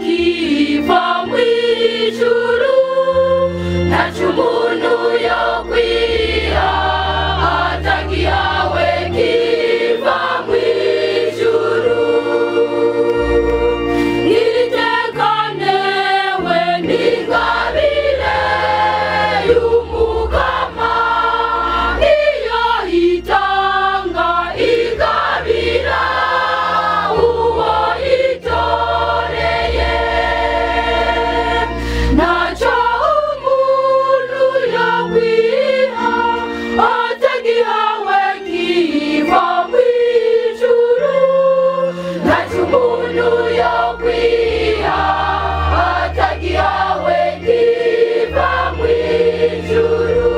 Kiva mw'ijuru, ntaco umuntu yokwiha atagihawe kiva mw'ijuru. Niritekonewe n'ingabire y'Umukama, niyo itanga igabira uwo itoreye. Ntaco umuntu yokwiha atagihawe kiva mw'ijuru, ntaco umuntu yokwiha atagihawe kiva mw'ijuru.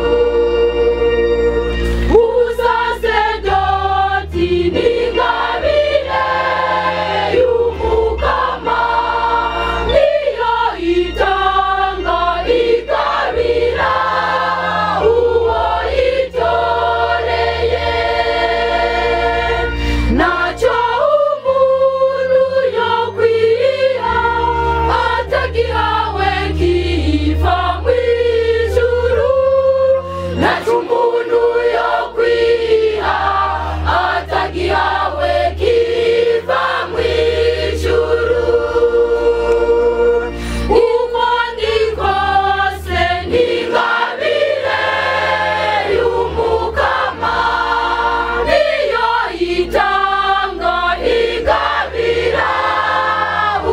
Ubusaseredoti n'ingabire y'Umukama, niyo itanga igabira uwo itoreye. Ntaco umuntu yokwiha atagihawe kiva mw'ijuru, ntaco umuntu yokwiha atagihawe kiva mw'ijuru. Uko ndi kose n'ingabire y'Umukama, niyo itanga igabira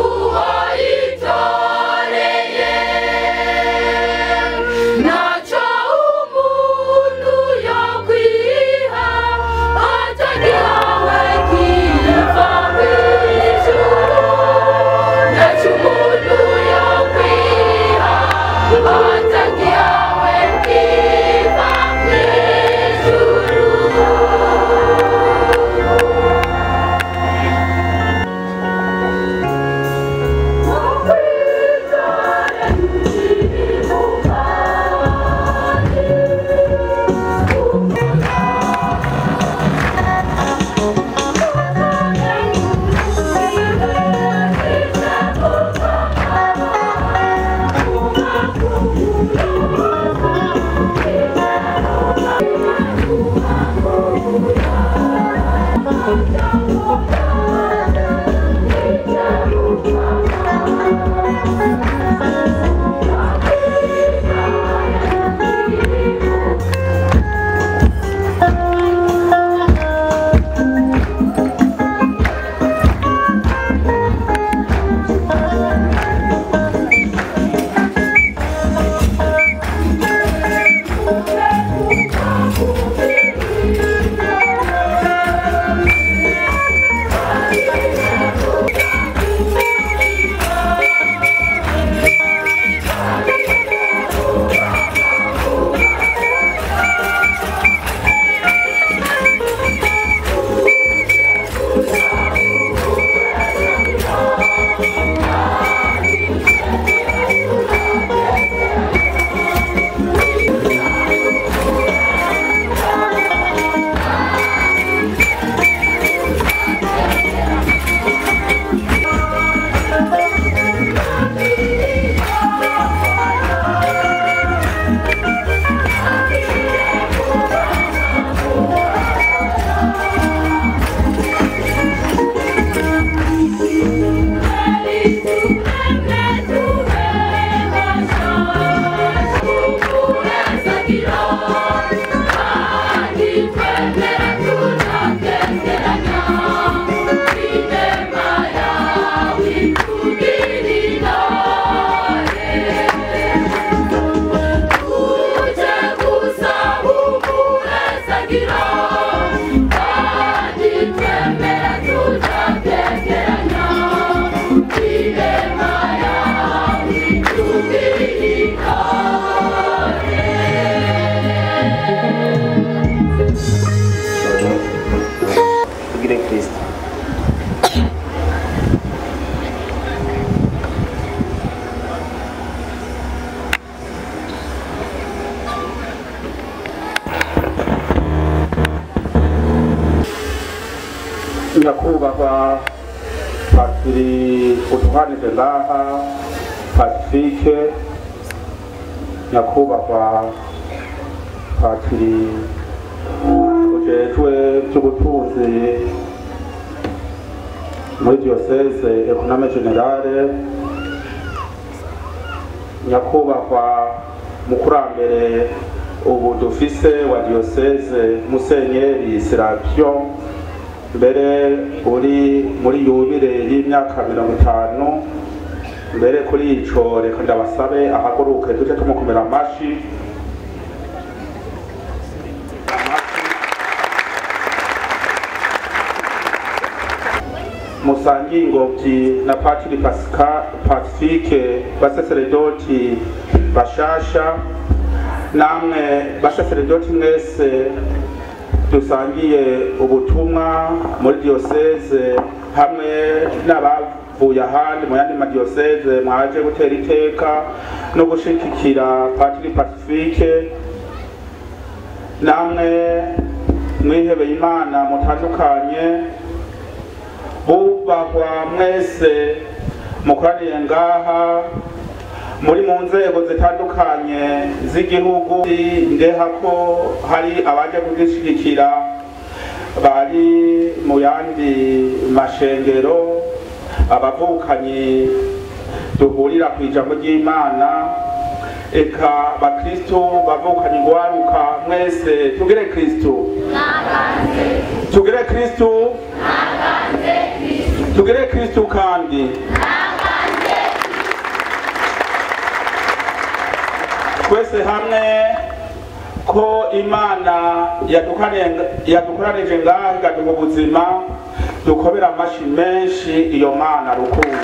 uwo itoreye. Ntaco umuntu yokwiha atagihawe kiva mw'ijuru, ntaco umuntu yokwiha atagihawe kiva mw'ijuru. Tugire Kristo. Nyakubahwa Patiri utuhanije ngaha Pacifique, nyakubahwa Patiri ujejwe by'ubutunzi muri diocese Econome Generale, nyakubahwa mukurambere ubu dufise wa diocese Musenyeri Serapion, mbere uri muri yubile y'imyaka 50. Mbere kuri ico reka ndabasabe ahaguruke tuje tumukomera amashi. Musangi ingobyi na Patiri Pacifique, basaseredoti bashasha, namwe basaseredoti mwese dusangiye ubutumwa muri diocese hamwe n'abavuye ahandi mu yandi madiocese mwaje gutera iteka no gushigikira Patiri Pacifique, namwe mwihebeye Imana mutandukanye, bubahwa mwese mukoraniye ngaha muri mu nzego zitandukanye z'igihugu. Ndeha ko hari abaje kugishigikira bari mu yandi mashengero, abavukanyi duhurira ku ijambo ry'Imana, eka bakristo bavukanyi gwaruka mwese tugire Kristo, tugire Kristo, tugire Kristo kandi twese hamwe ko Imana yadukoranije ngaha ikaduha ubuzima, dukobera amashi menshi iyo Mana rukundo.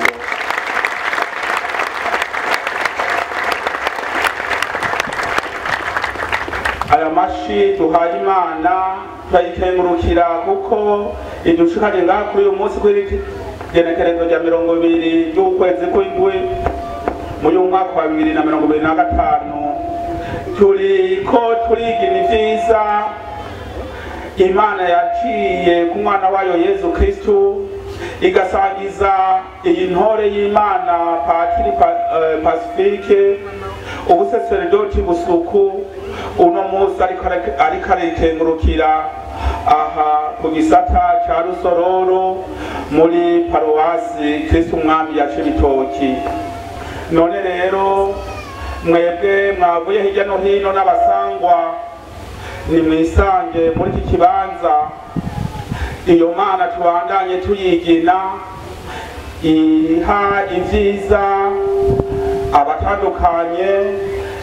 Aya mashi duhaye Imana turayikengurukira kuko idushikanye ngaha kuri uyu munsi kuri genekerezo rya 20 ry'ukwezi kw'indwi muri uyu mwaka wa 2025. Turiko turigina ivyiza Imana yaciye ku mwana wayo Yezu Kristu, igasangiza iyi ntore y'Imana Patiri Pacifique ubusaseredoti busuku. Uno munsi ariko arikengurukira aha ku gisata ca Rusororo muri paruwasi Kristu Umwami ya Cibitoki. None rero mwebwe mwavuye hirya no hino n'abasangwa, nimwisange muri iki kibanza iyo Mana tubandanye tuyigina, iha ivyiza abatandukanye,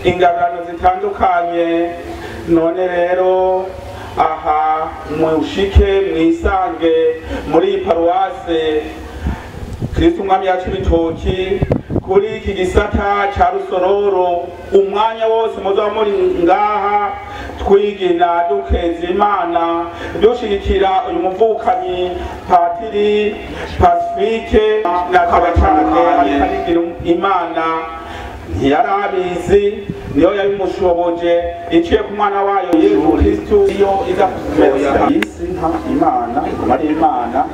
ingabirano zitandukanye. None rero aha mushike mwisange muri iyi paruwase Kristu Umwami ya Cibitoki kuri iki gisata ca Rusororo, umwanya wose muzoba muri ngaha twigina dukeza Imana, dushigikira uyu muvukanyi Patiri Pacifique n'abatandukanye. Imana ntiyarabizi, niyo yabimushoboje iciye ku mwana wayo Yezu Kristu. Iyo iza kumera isi nka Imana iguma ari Imana,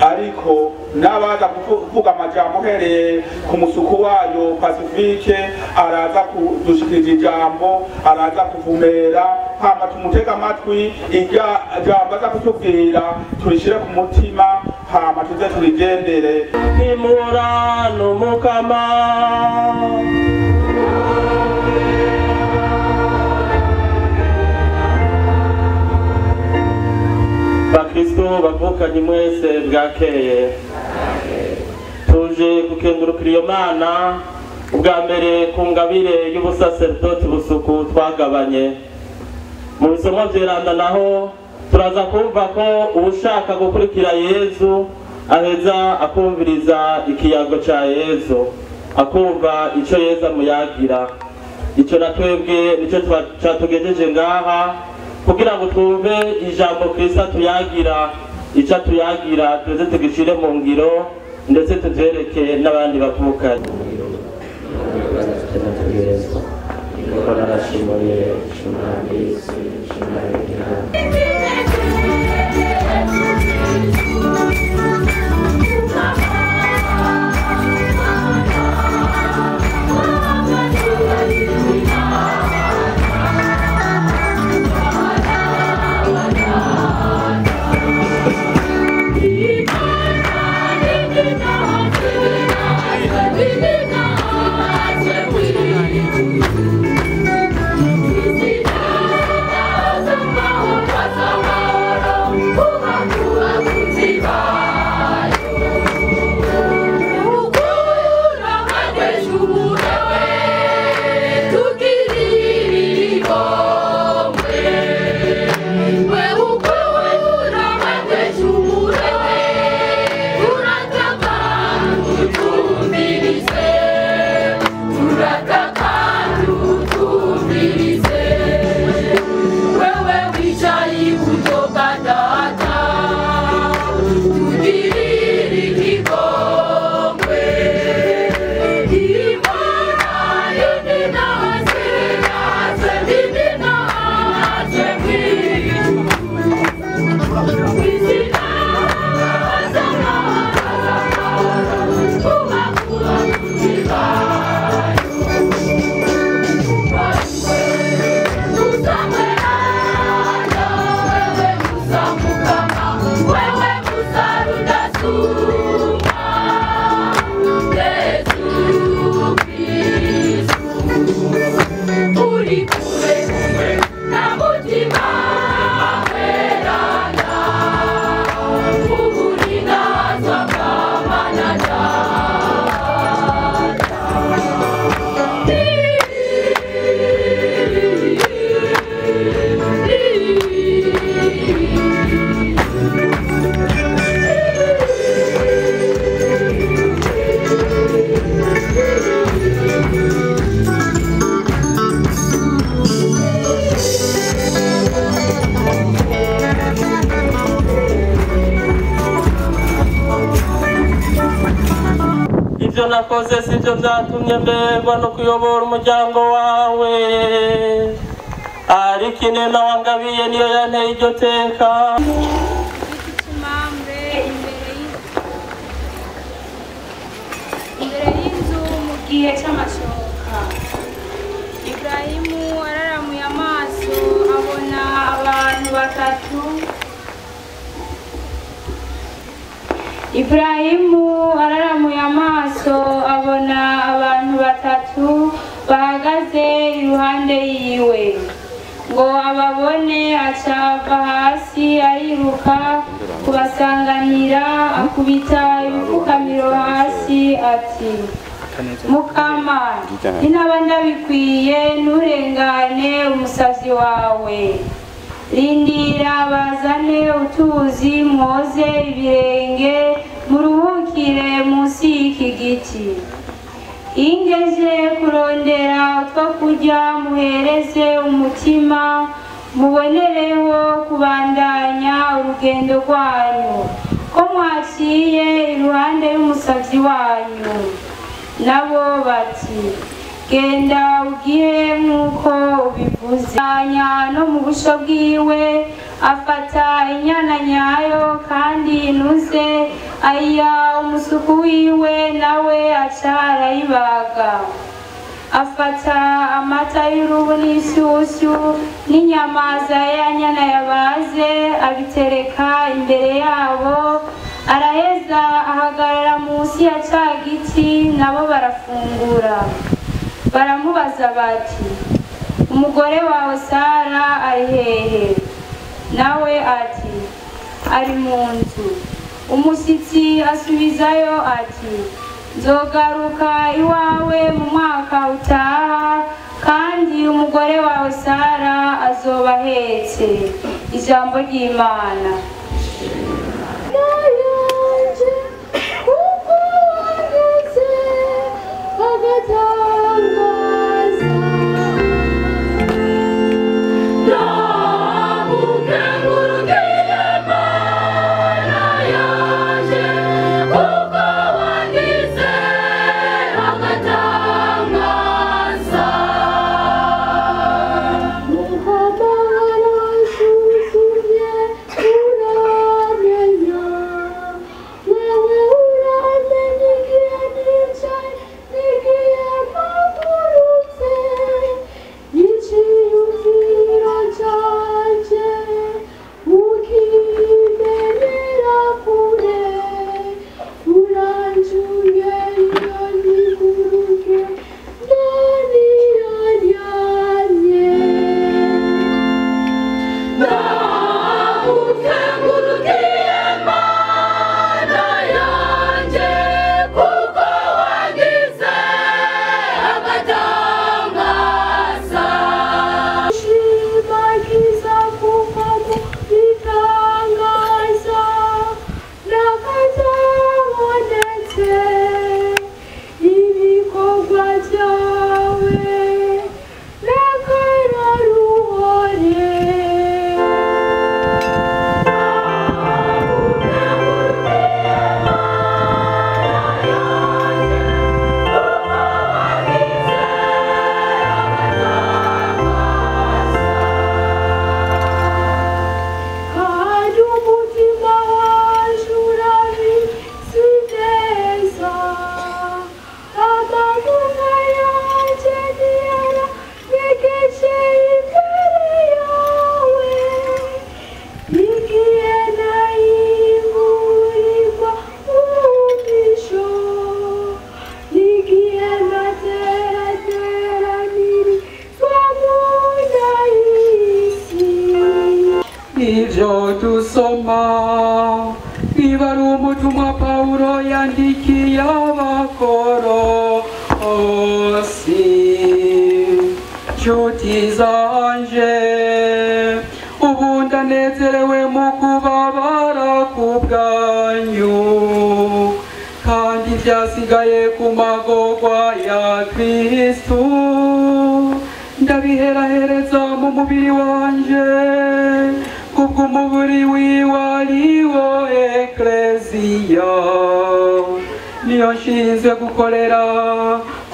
ariko n'abaza kuvuga amajambo uhereye ku musuku wayo Pacifique araza kudushikiriza ijambo, araza kuvumera, hama tumutega amatwi, irya jambo aza kutubwira turishire ku mutima, hama tuze turigendere. Imurano mukama Bakristo bavukanye mwese bwakeye, tuje gukengurukira iyo Mana ubwa mbere ku ngabire y'ubusaserdoti busuku twagabanye. Mu bisomo vyeranda naho turaza kumva ko uwushaka gukurikira Yezu aheza akumviriza ikiyago ca Yezu, akumva ico Yezu amuyagira. Ico na twebwe nico catugejeje ngaha kugira ngo twumve ijambo Kristo atuyagira, ico atuyagira tuze tugishire mu ngiro ndetse tuvyereke n'abandi bavukanye. Ibyo nakoze sibyo byatumye mberwa no kuyobora umuryango wawe, ariko inema wangabiye niyo yanteye iryo teka. Imbere y'inzu mu gihe cy'amashoka, Ibrahimu araramuye amaso abona abantu batatu. Ibrahimu araramuye amaso abona abantu batatu bahagaze iruhande yiwe, ngo ababone acava hasi ariruka kubasanganira, akubita ibipfukamiro hasi ati: Mukama, ninaba ndabikwiye nturengane umusavyi wawe, rindira bazane utuzi mwoze ibirenge muruhukire munsi y'iki giti, ingeje kurondera utwo kurya muhereze umutima, mubonereho kubandanya urugendo rwanyu, ko mwaciye iruhande y'umusavyi wanyu. Nabo bati: Genda ugiye nk'uko ubivuze. No mu busho bwiwe afata inyana nyayo kandi inuze, ayiha umusuku wiwe, nawe aca arayibaga. Afata amata y'urubu n'ishyushyu n'inyama za ya nyana yabaze, abitereka imbere yabo, araheza ahagarara munsi ya ca giti, nabo barafungura. Baramubaza bati: Umugore wawe Sara ari hehe? Nawe ati: Ari mu nzu. Umushyitsi asubizayo ati: Nzogaruka iwawe mu mwaka utaha, kandi umugore wawe Sara azoba ahetse. Ijambo ry'Imana. Ivyo dusoma niba ari umutumwa Pawulo yandikiye Abakolosi. Nshuti zanje, ubu ndanezerewe mu kubabara ku bwanyu, kandi byasigaye ku magorwa ya Kristu ndabiherahereza mu mubiri wanje, kubw'umubiri wiwe ariwo Ekleziya. Niyo nshinzwe gukorera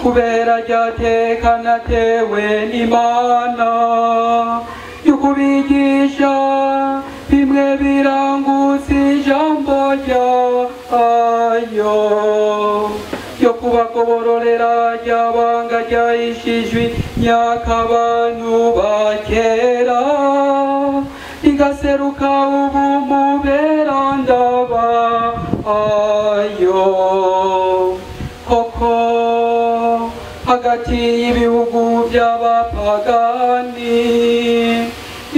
kubera ryateka natewe n'Imana yukubigisha bimwe birangutse ijambo ryayo yo kubakobororera ryabanga ryahishijwe nyakabantu bakera igaseruka ubu mubera ndaba ayo koko hagati y'ibihugu by'abapagani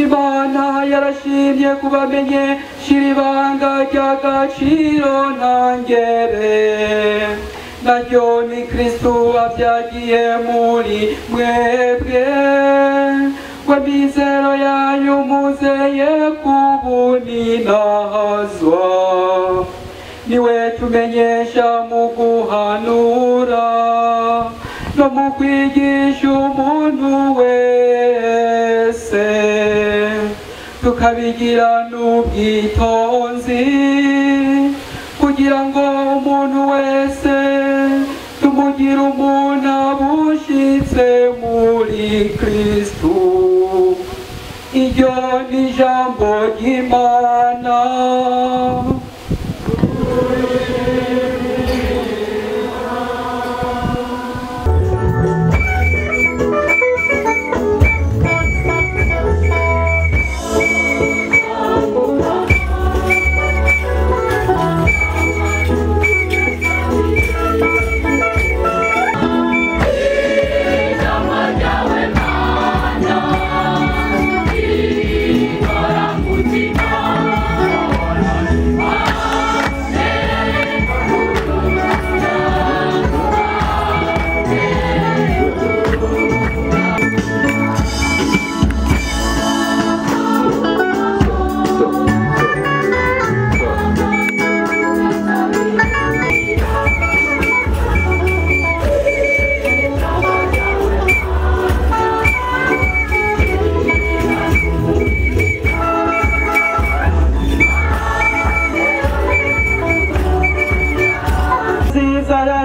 Imana yarashimye kubamenye shira ibanga ry'agaciro ntangere naryo ni Kristu abyagiye muri mwebwe ngo amizero yanyu muzeye kubuninahazwa niwe tumenyesha mu guhanura no mu kwigisha umuntu wese tukabigira n'ubwitonzi kugira ngo umuntu wese tumugire umuntu abushitse muri Kristu. Iryo ni ijambo ry'Imana.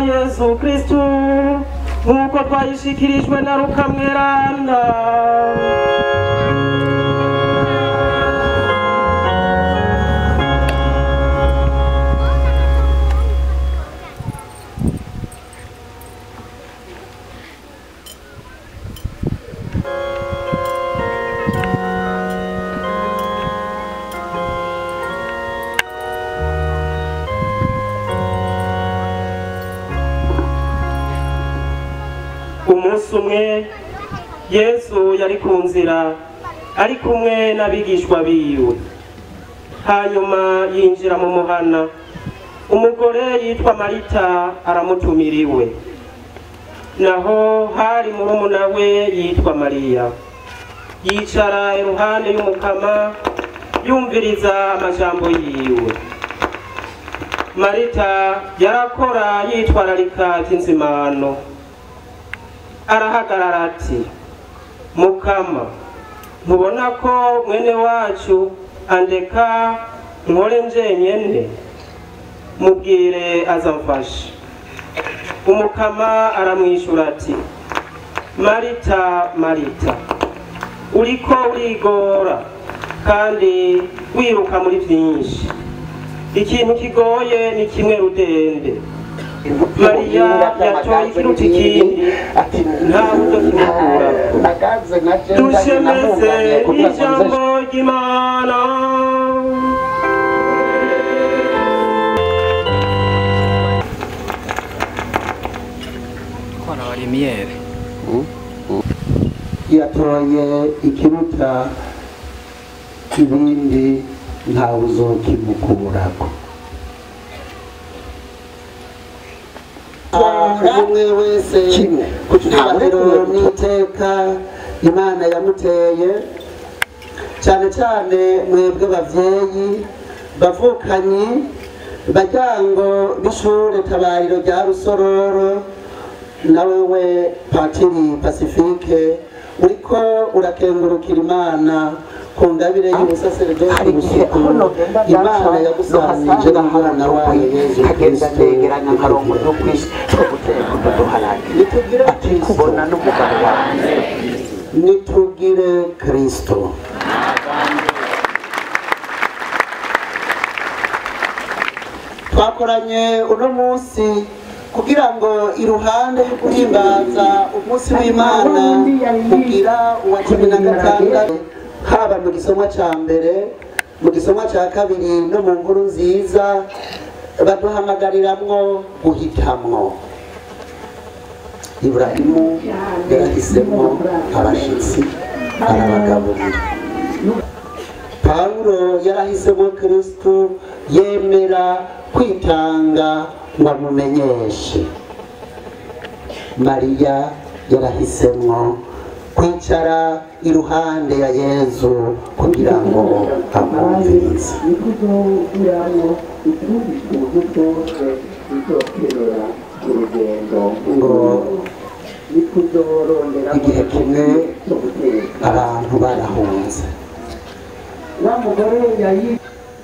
Yesu Kristu nk'uko twayishikirijwe na Rukamweranda. Umunsi umwe Yesu yari ku nzira ari kumwe n'abigishwa biwe, hanyuma yinjira mu muhana. Umugore yitwa Marita aramutumiriwe, naho hari murumuna we yitwa Mariya. Yicara iruhande y'umukama yumviriza amajambo yiwe. Marita yarakora yitwararika iby'inzimano. Arahagarara ati: Mukama, ntubona ko mwene wacu andeka nkore njenyene? Mubwire azamfashe. Umukama aramwishura ati: Marita, Marita, uriko urigora kandi wiruka muri byinshi. Ikintu kigoye ni kimwe rudende. Mariya yatoye ikiruta ikindi nta buryo kimukura. Dushemeze ijambo ry'Imana. Yatoye ikiruta ibindi ntawe uzokimukurako. Umwe wese ku cyubahiro n'iteka Imana yamuteye, cyane cyane mwebwe bavyeyi bavukanyi baryango b'ishure tabariro rya Rusororo, nawe we Patiri Pacifique uriko urakengurukira Imana ku ngabire y'ubusaseredoti Hari igihe busuku aho nogenda Imana yagusanije n'umwana wayo Yezu nkagenda Kristo. ndegeranya nkarongo udukwi two guteka utwo duharage. Nitugire Ati Kristo. kubona n'umugabo wanjye. Nitugire Kristo. Twakoranye uno munsi kugira ngo iruhande yo guhimbaza umunsi w'Imana kugira uwa 16, haba mu gisomwa ca mbere, mu gisomwa ca kabiri no mu nkuru nziza, baduhamagariramwo guhitamwo. Iburahimu yarahisemo abashitsi arabagaburira. Pawulo yarahisemo Kristo, yemera kwitanga ngo amumenyeshe. Mariya yarahisemwo kwicara iruhande ya Yezu kugira ngo amwumvirize. Ngo igihe kimwe abantu barahunze,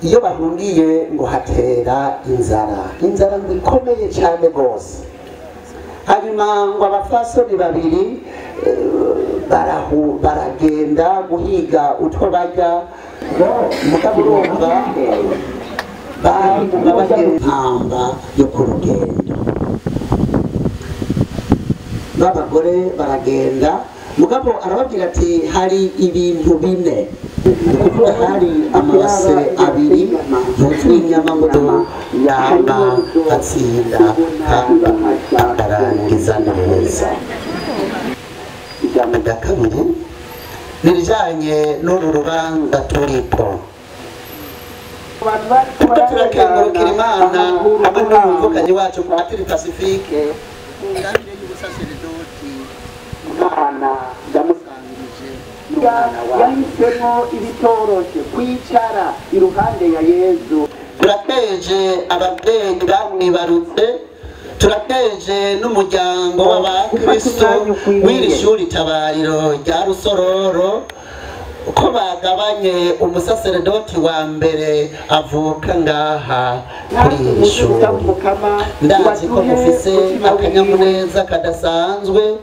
iyo bahungiye ngo hatera inzara, inzara ngo ikomeye cyane rwose. Hanyuma ngo abafasoni babiri baragenda guhiga utwo barya, mugabo urumva baguma bagenda impamba yo ku rugendo. B'abagore baragenda, mugabo arababwira ati hari ibintu bine, ni ukuvuga hari amabase abiri yuzuye inyama ngo yaba atsinda kandi akarangiza neza. Ijambo rya kabiri ni irijanye n'uru rubanza turiko. Kuko turakengurukira Imana hamwe n'umuvukanyi wacu Patiri Pacifique ku ngabire y'ubusaseredoti Imana yamusangije n'umwana wayo. Yahisemo ibitoroshe kwicara iruhande ya Yezu. Turateje ababyeyi bamwibarutse, turateje n'umuryango w'abakristo w'iri shuri tabariro rya Rusororo ko bagabanye umusaseredoti wa mbere avuka ngaha kuri iri shuri. Ndazi ko mufise akanyamuneza kadasanzwe,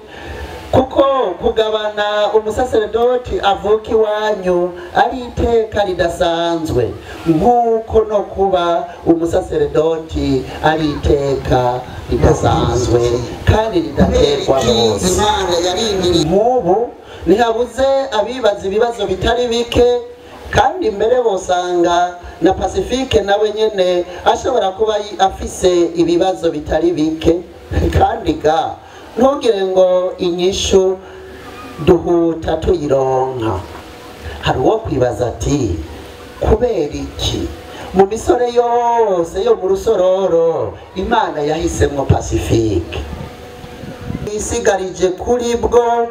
kuko kugabana umusaseredoti avuka iwanyu ari iteka ridasanzwe, nk'uko no kuba umusaseredoti ari iteka ridasanzwe kandi ridaterwa bose. Nk'ubu ntihabuze abibaza ibibazo bitari bike, kandi mbere bosanga na Pacifique nawe nyene ashobora kuba afise ibibazo bitari bike, kandi ga ntugire ngo inyishu duhuta tuyironka. Hari uwo kwibaza ati kubera iki mu misore yose yo mu Rusororo Imana yahisemwo Pacifique? Isigarije kuri bwo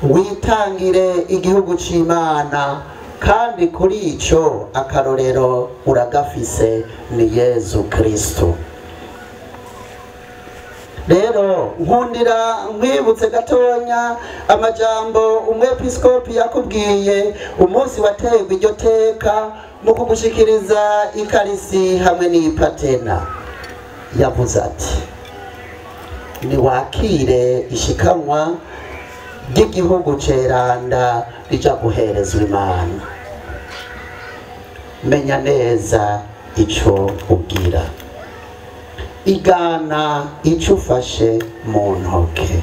witangire igihugu c'Imana, kandi kuri ico akarorero uragafise ni Yezu Kristo. Rero nkundira nkwibutse gatonya amajambo umwepiskopi yakubwiye umunsi waterwa iryo teka mu kugushikiriza ikarisi hamwe n'ipatena. Yavuze ati niwakire ishikanwa ry'igihugu ceranda rija guherezwa Imana. Menya neza ico ugira, igana ico ufashe mu ntoke,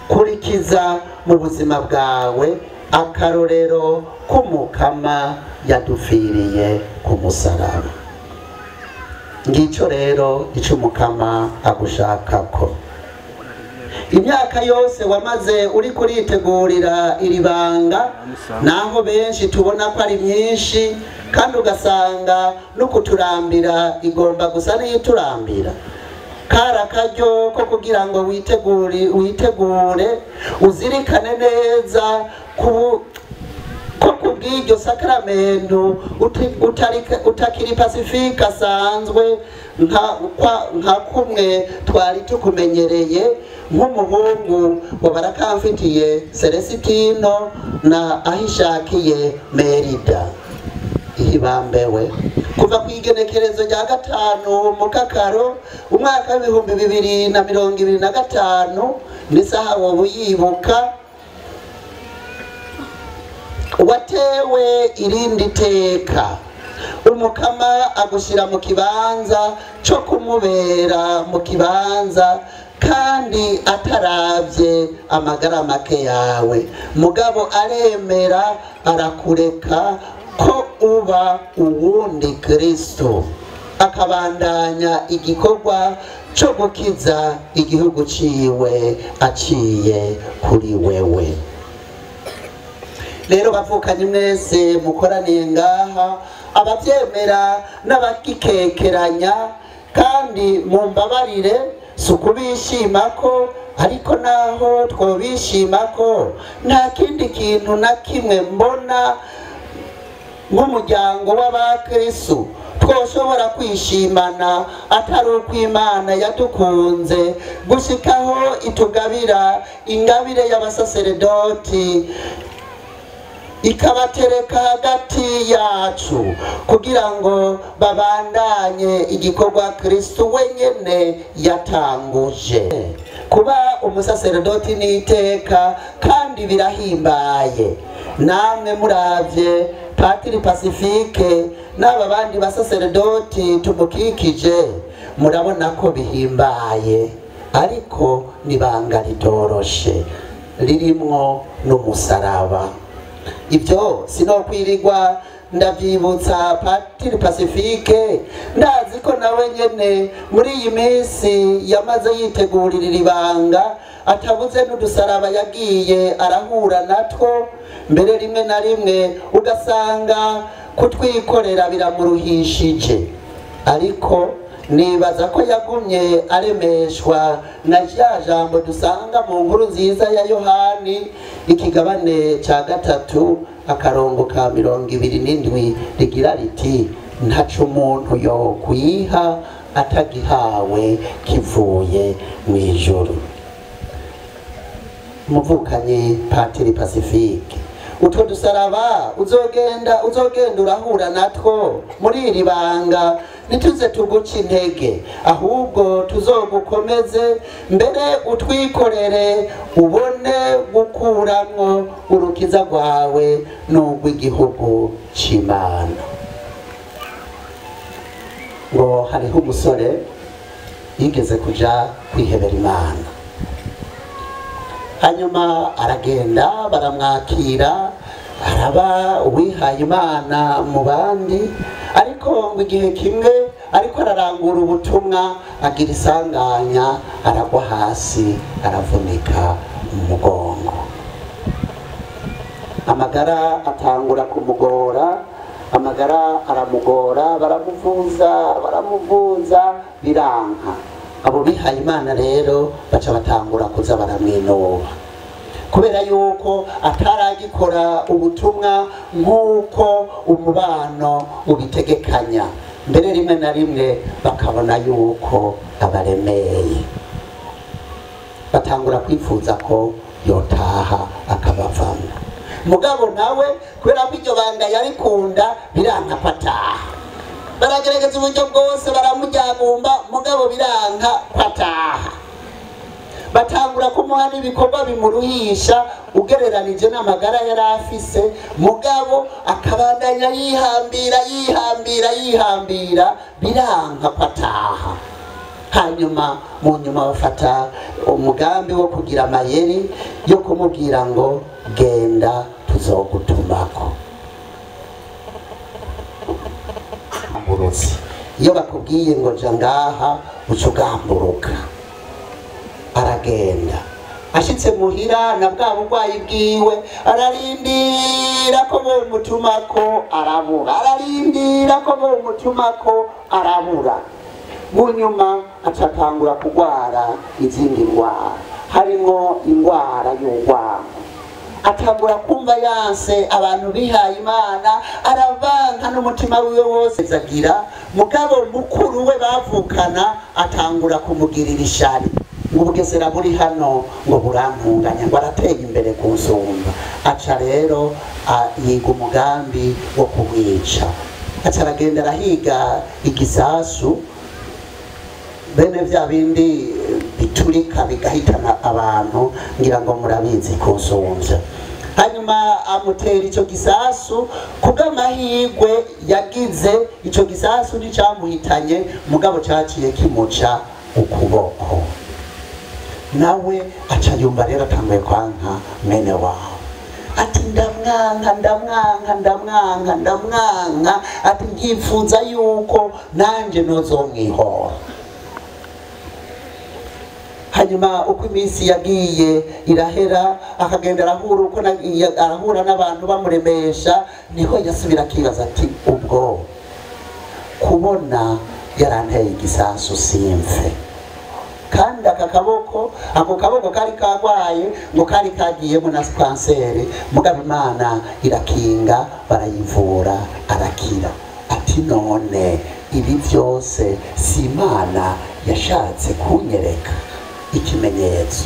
kurikiza mu buzima bwawe akarorero k'Umukama yadupfiriye ku musaraba. Ngico rero ico Umukama agushakako. Imyaka yose wamaze uri kuritegurira iri banga, naho benshi tubona ko ari myinshi, kandi ugasanga no kuturambira igomba gusa n'iyiturambira. Kari akaryo ko kugira ngo witegure uzirikane neza ko kubw'iryo sakramento utakiri Pasifika asanzwe nka kumwe twari tukumenyereye nk'umuhungu wa Barakamfitiye Celestino na Ahishakiye Merida. Ihibambewe kuva ku igenekerezo rya 5 Mukakaro umwaka w'2025 n'isaha wowe yibuka watewe irindi teka umukama agushyira mu kibanza cyo kumubera mu kibanza kandi atarabye amagara make yawe mugabo aremera arakureka ko uba uwundi Kristo akabandanya igikorwa cyo gukiza igihugu ciwe aciye kuri wewe. Rero bavukanye mwese mukoraniye ngaha abavyemera n'abakikekeranya kandi mumbabarire sukubishima ko ariko naho twobishima ko nta kindi kintu na kimwe mbona nk'umuryango w'abakristo twoshobora kwishimana atari uko Imana yadukunze gushikaho itugabira ingabire y'abasaseredoti ikabatereka hagati yacu kugira ngo babandanye igikorwa Kristo wenyene yatanguje. Kuba umusaseredoti ni iteka kandi birahimbaye. Namwe muravye Patiri Pasifike n'aba bandi basaseredoti tumukikije murabona ko bihimbaye, ariko nibanga ritoroshe ririmwo n'umusaraba. Ibyo sinokwirirwa ndavyibutsa Patiri Pasifike, ndazi ko nawe nyene muri iyi minsi yamaze yitegurira ibanga atabuze n'udusaraba yagiye arahura natwo, mbere rimwe na rimwe ugasanga kutwikorera biramuruhishije, ariko nibaza ko yagumye aremeshwa na rya jambo dusanga mu nkuru nziza ya Yohani ikigabane cya 3 akarongo ka 27 rigira riti ntaco umuntu yokwiha atagihawe kivuye mu ijuru. Muvukanye Patiri Pasifike, utwo dusaraba uzogenda urahura natwo muri iri banga ntituze tuguca intege, ahubwo tuzogukomeze mbere utwikorere ubone gukuramwo urukiza rwawe n'urw'igihugu c'Imana. Ngo hariho umusore yigeze kuja kwihebera Imana, hanyuma aragenda baramwakira araba uwihaye Imana mu bandi, ariko ngo igihe kimwe ariko ararangura ubutumwa agira isanganya aragwa hasi aravunika umugongo, amagara atangura kumugora, amagara aramugora, baramuvuza biranka. Abo bihaye Imana rero baca batangura kuza baramwinuba kubera yuko ataragikora ubutumwa nk'uko umubano ubitegekanya, mbere rimwe na rimwe bakabona yuko abaremeye, batangura kwifuza ko yotaha akabavamo. Mugabo nawe kubera ko iryo banga yarikunda biranka kwataha, baragerageza uburyo bwose baramujyagumba, mugabo biranka kwataha. Batangura kumuha n'ibikorwa bimuruhisha ugereranije n'amagara yari afise, mugabo akabandanya yihambira yihambira yihambira biranka kwataha. Hanyuma mu nyuma bafata umugambi wo kugira amayeri yo kumubwira ngo genda tuzogutumako. Iyo bakubwiye ngo ja ngaha uca ugamburuka. Aragenda ashitse muhira na bwa burwayi bwiwe ararindira ko bomutumako arabura, ararindira ko bomutumako arabura. Munyuma acatangura kugwara izindi ndwara, harimwo indwara y'urwango. Atangura kumva yanse abantu bihaye Imana, aravanka n'umutima wiwe wose agira. Mugabo mukuru we bavukana atangura kumugirira ishari, ngo Bugesera buri hano ngo burantunganya, ngo arateye imbere kunsumba. Aca rero yiga umugambi wo kumwica. Aca aragenda arahiga igisasu, bene vya bindi biturika bigahitana abantu, ngira ngo murabizi kunsumvya. Hanyuma amutera ico gisasu. Kubw'amahirwe yagize, ico gisasu nticamuhitanye, mugabo caciye kimuca ukuboko. Nawe aca yumva rero atanguye kwanka mwene wawe, ati ndamwanka, ndamwanka, ndamwanka, ndamwanka, ati mbyifuza yuko nanje nozomwihora. Hanyuma uko iminsi yagiye irahera, akagenda arahura uko arahura n'abantu bamuremesha, niho yasubira akibaza ati ubwo kubona yaranteye igisasu simfe, kandi aka kaboko, ako kaboko kari kagwaye, ngo kari kagiyemo na kanseri, mugabo Imana irakinga, barayivura arakira. Ati none ibi byose si Imana yashatse kunyereka ikimenyetso?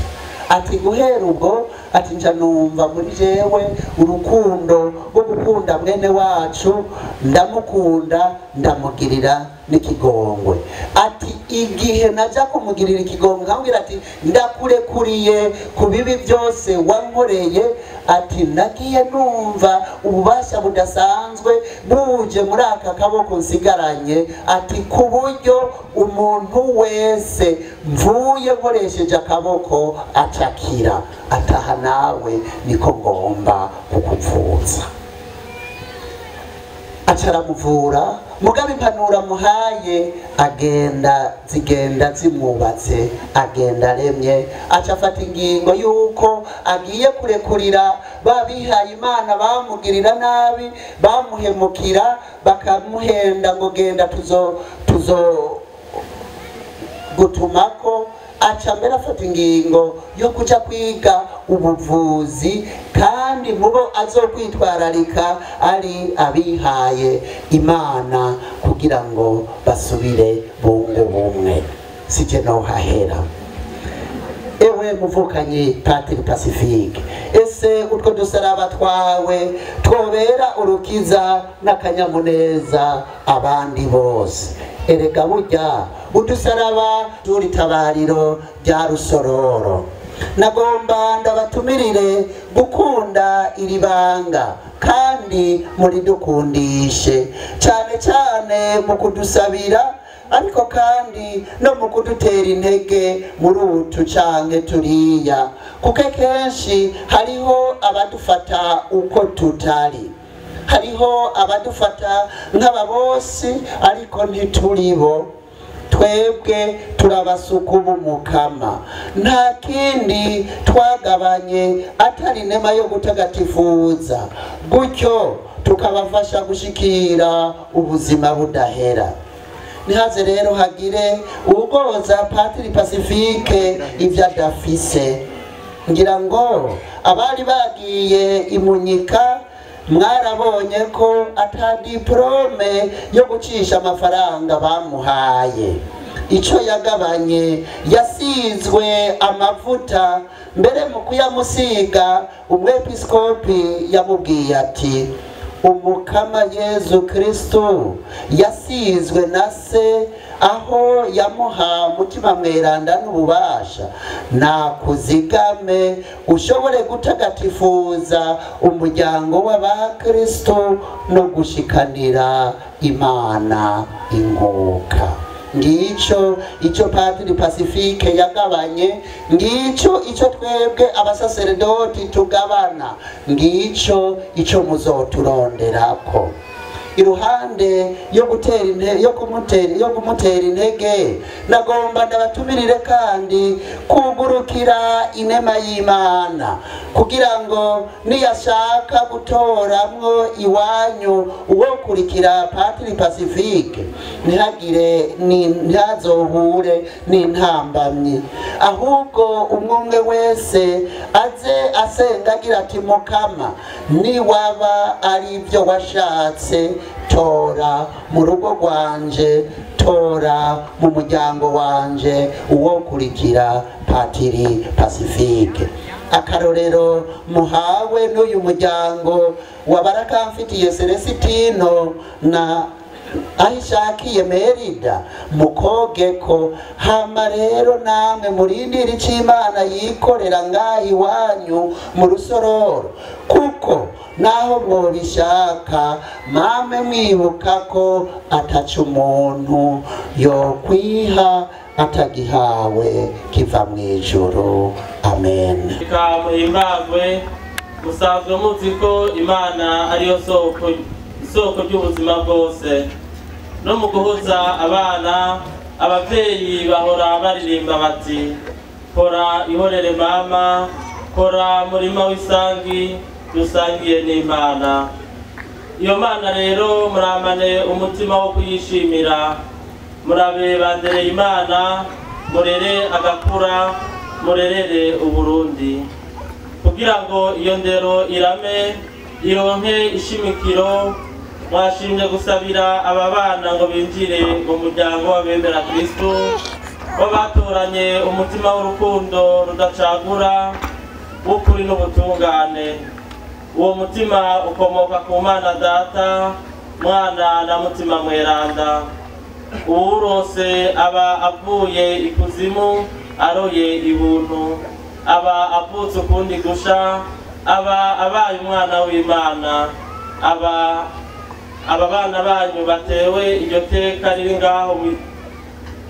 Ati guhera ubwo, ati nja numva muri jewe urukundo rwo gukunda mwene wacu, ndamukunda, ndamugirira n'ikigongwe. Ati igihe naja kumugirira ikigongwe nkambwira ati ndakurekuriye ku bibi byose wankoreye, ati nagiye numva ububasha budasanzwe buje muri aka kaboko nsigaranye, ati ku buryo umuntu wese mvuye nkoresheje akaboko acakira. Ataha nawe niko ngomba kukuvuza. Acaramuvura, mugabo impanuro amuhaye agenda zigenda zimwubatse, agenda aremye. Aca afata ingingo yuko agiye kurekurira babihaye Imana bamugirira nabi, bamuhemukira, bakamuhenda ngo genda tuzo gutumako. Aca mbere afata ingingo yo kuja kwiga ubuvuzi, kandi mubo azokwitwararika ari abihaye Imana kugira ngo basubire bunge bumwe. Sije no hahera. Ewe muvukanyi Patiri Pacifique, ese utwo dusaraba twawe twobera urukiza n'akanyamuneza abandi bose. Erega burya udusaraba turi tabariro rya Rusororo. Nagomba ndabatumirire gukunda iri banga kandi muridukundishe, cyane cyane mu kudusabira, ariko kandi no mu kudutera intege muri utu canke turiya, kuko kenshi hariho abadufata uko tutari, hariho abadufata nk'ababosi ariko ntituribo. Twebwe turabasuku b'Umukama, nta kindi twagabanye atari inema yo gutagatifuza, gutyo tukabafasha gushikira ubuzima budahera. Nihaze rero hagire ugoza Patiri Pacifique ivyo adafise. Ngira ngo abari bagiye imunyika mwarabonye ko ata diplome yo gucisha amafaranga bamuhaye. Ico yagabanye yasizwe amavuta, mbere mu kuyamusiga umwepiskopi yamubwiye ati Umukama Yezu Kristo yasizwe na se aho yamuha mutima mweranda n'ububasha, nakuzigame ushobore gutagatifuza umuryango w'abakristo no gushikanira Imana ingoka. Ngico ico Patiri Pacifique yagabanye, ngico ico twebwe abasaseredoti tugabana, ngico ico muzoturonderako. Iruhande yo gutera yo kumutera intege, nagomba ndabatumirire kandi kugurukira inema y'Imana, kugira ngo niyashaka gutoramwo iwanyu uwo kurikira Patiri Pacifique ntihagire ntihazohure n'intambamyi, ahubwo umwe wese aze asenga agira ati: Mukama, niwaba ari ibyo washatse, tora mu rugo rwanje, tora mu muryango wanje uwo kurikira Patiri Pacifique. Akarorero muhawe n'uyu muryango wa Barakamfitiye Celestino na Ahishakiye Merida, mukogeko. Hama rero namwe murindire ico Imana yikorera ngaha iwanyu mu Rusororo, kuko naho mwobishaka mame mwibuka ko ataca umuntu yokwiha atagihawe kiva mw'ijuru. Amen. Reka muhimbagwe. Musanzwe muzi ko Imana ariyo soko isoko ry'ubuzima bwose. No mu guhuza abana, abavyeyi bahora baririmba bati: kora ihorere mama, kora murima w'isangi dusangiye n'Imana. Iyo Mana rero muramane umutima wo kuyishimira, murabe bandereye Imana, murere agakura, murerere Uburundi, kugira ngo iyo ndero irame ironke ishimikiro. Mwashimye gusabira aba bana ngo binjire mu muryango w'abemera Kristo, bo batoranye umutima w'urukundo rudacagura, w'ukuri n'ubutungane. Uwo mutima ukomoka ku Mana Data, Mwana na Mutima Mweranda. Uwurose aba avuye ikuzimu aroye ibuntu, aba avutse ukundi gusha, aba abaye umwana w'Imana. Aba bana banyu batewe iryo teka riri ngaho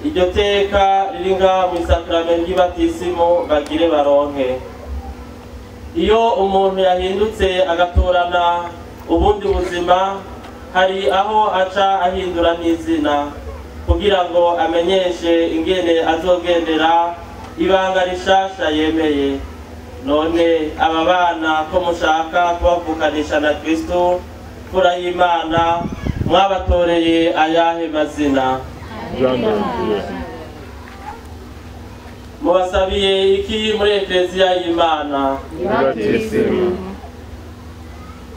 iryo teka riri ngaho mw'isakramentu ry'ibatisimu bagire baronke. Iyo umuntu yahindutse agatorana ubundi buzima, hari aho aca ahindura n'izina kugira ngo amenyeshe ingene azogendera ibanga rishasha yemeye. None aba bana ko mushaka kubavukanisha na Kristo mfura y'Imana, mwabatoreye ayahe mazina? Mubasabiye iki muri Ekleziya y'Imana?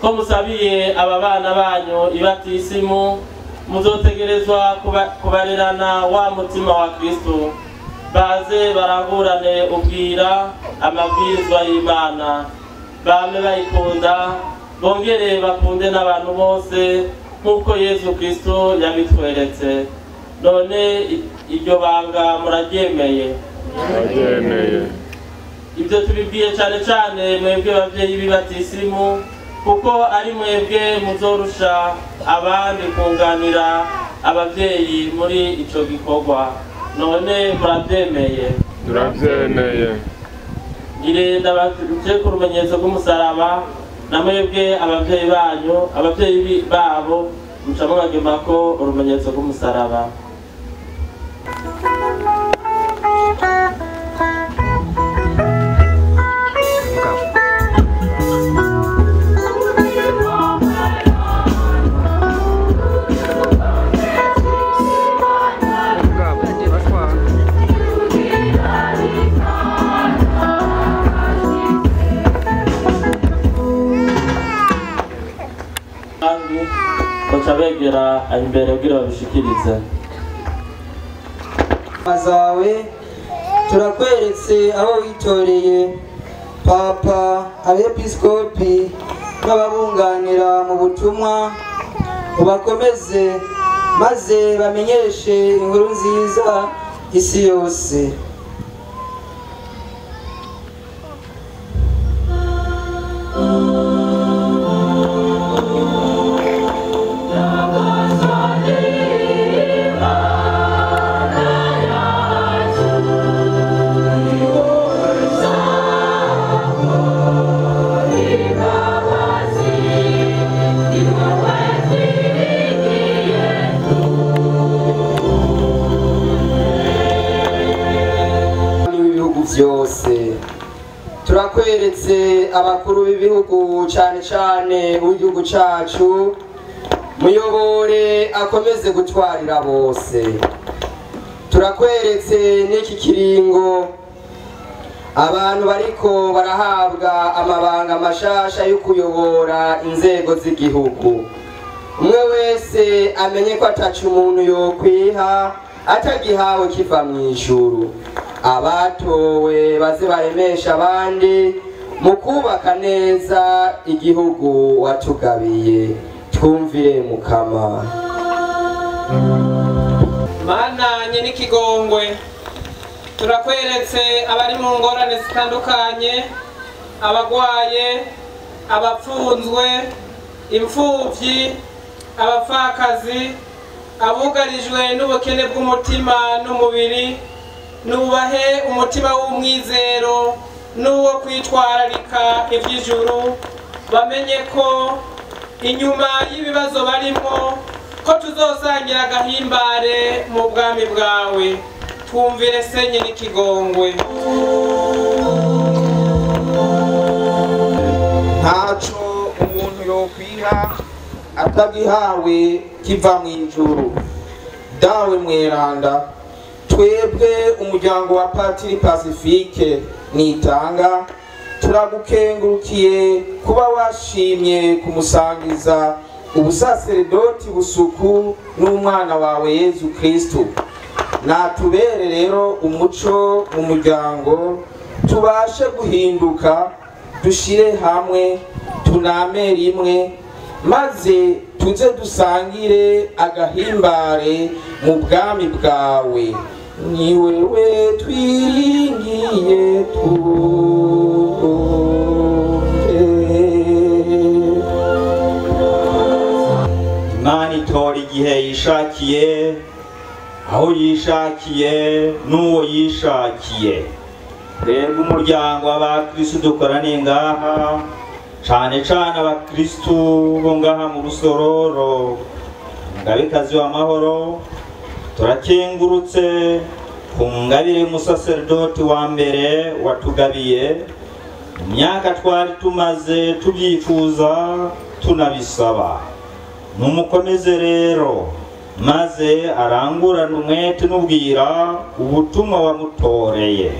Ko musabiye aba bana banyu ibatisimu, muzotegerezwa kubarerana wa mutima wa Kristo, baze barangurane ubwira amabwirizwa y'Imana, bame bayikunda, bongere bakunde n'abantu bose nk'uko Yezu Kristo yabitweretse. None iryo banga muraryemeye? Turaryemeye. Ibyo tubibwiye cane cane mwebwe bavyeyi b'ibatisimu, kuko ari mwebwe muzorusha abandi kunganira abavyeyi muri ico gikorwa. None muravyemeye? Turavyemeye. Ngire ndabaje ku rumenyetso rw'umusaraba, na mwebwe abavyeyi banyu, abavyeyi babo muca mubagemako urumenyetso rw'umusaraba. Baca begera imbere kugira babishikirize. Zawe turakweretse abo witoreye, Papa, abepiskopi n'ababunganira mu butumwa, ubakomeze maze bamenyeshe inkuru nziza isi yose. Thank you. Twumvire. Turakweretse abakuru b'ibihugu cyane cyane uw'igihugu cacu, muyobore akomeze gutwarira bose. Turakweretse n'iki kiringo abantu bariko barahabwa amabanga mashasha yo kuyobora inzego z'igihugu. Umwe wese amenye ko ataca umuntu yokwiha atagihawe kiva mu ijuru. Abatowe baze baremesha abandi mu kubaka neza igihugu watugabiye. Twumvire Mukama. Mana nyen'ikigongwe, turakweretse abari mu ngorane zitandukanye, abagwaye, abapfunzwe, imfuvyi, abapfakazi, abugarijwe n'ubukene bw'umutima n'umubiri. Nubahe umutima w'umwizero n'uwo kwitwararika ivy'ijuru, bamenye ko inyuma y'ibibazo barimo ko tuzosangira agahimbare mu bwami bwawe. Twumvire senye n'ikigongwe. Ntaco umuntu yokwiha atagihawe kiva mu ijuru. Dawe mweranda, twebwe umuryango wa Patiri Pacifique Nitanga turagukengurukiye kuba washimye kumusangiza ubusaseredoti busuku n'umwana wawe Yezu Kristu. Natubere rero umuco mu muryango, tubashe guhinduka, dushire hamwe, tuname rimwe, maze tuze dusangire agahimbare mu bwami bwawe. Ni wewe twiringiye twumve. Imana itora igihe yishakiye, aho yishakiye n'uwo yishakiye. Twebwe umuryango w'abakristu dukoraniye ngaha, cane cane abakristu bo ngaha mu Rusororo, Mugabekazi w'amahoro, turakengurutse ku ngabire y'umusaserdoti wa mbere watugabiye mu myaka twari tumaze tubyifuza tunabisaba. Numukomeze rero maze arangurane umwete n'ubwira ubutumwa wamutoreye.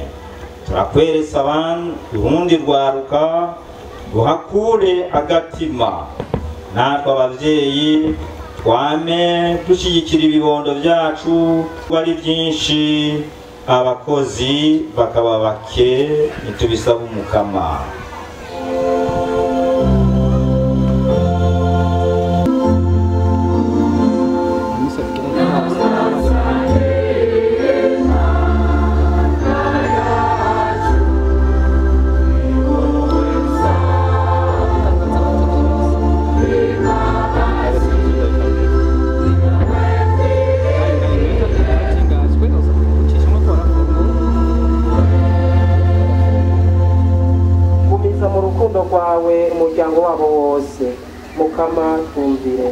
Turakweresa abantu urundi rwaruka ruhakure agatima. Natwe abavyeyi twame dushyigikira ibibondo byacu ari byinshi, abakozi bakaba bake, ntitubisaba Umukama. Rwawe umuryango wabo wose. Mukama twumvire.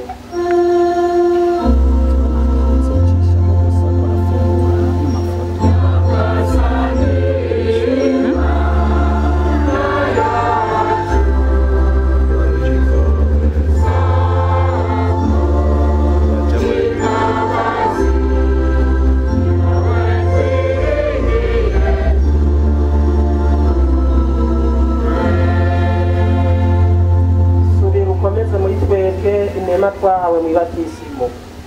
Inema twahawe mw'ibatisimo.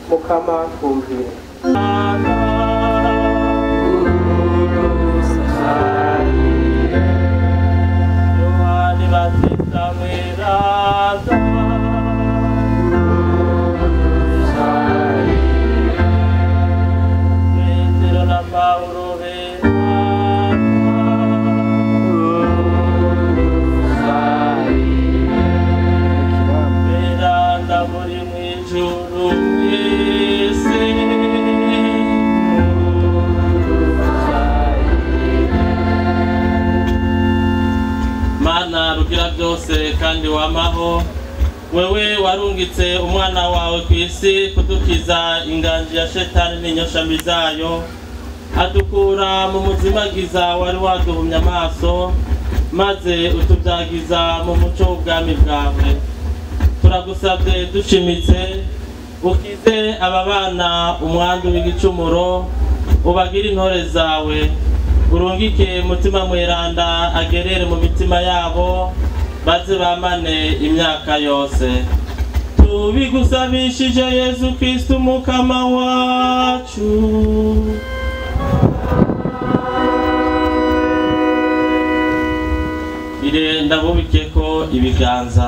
Mukama twumvire. Yohani Batista mweranda, Petero na Paulo beranda, muri mw'ijuru mwese. Mana rugira byose kandi wamaho, wewe warungitse umwana wawe ku isi kudukiza inganji ya shetani n'inyoshambi zayo. Adukura mu muzimagiza wari waduhumye amaso, maze utubyagiza mu muco w'ubwami bwawe. Turagusabye dushimitse, ukize aba bana umwandu w'igicumuro, ubagire intore zawe, urungike Mutima Mweranda agerere mu mitima yabo, baze bamane imyaka yose. Tubigusabishije Yezu Kristu Mukama wacu. Ire ndabubikeko ibiganza.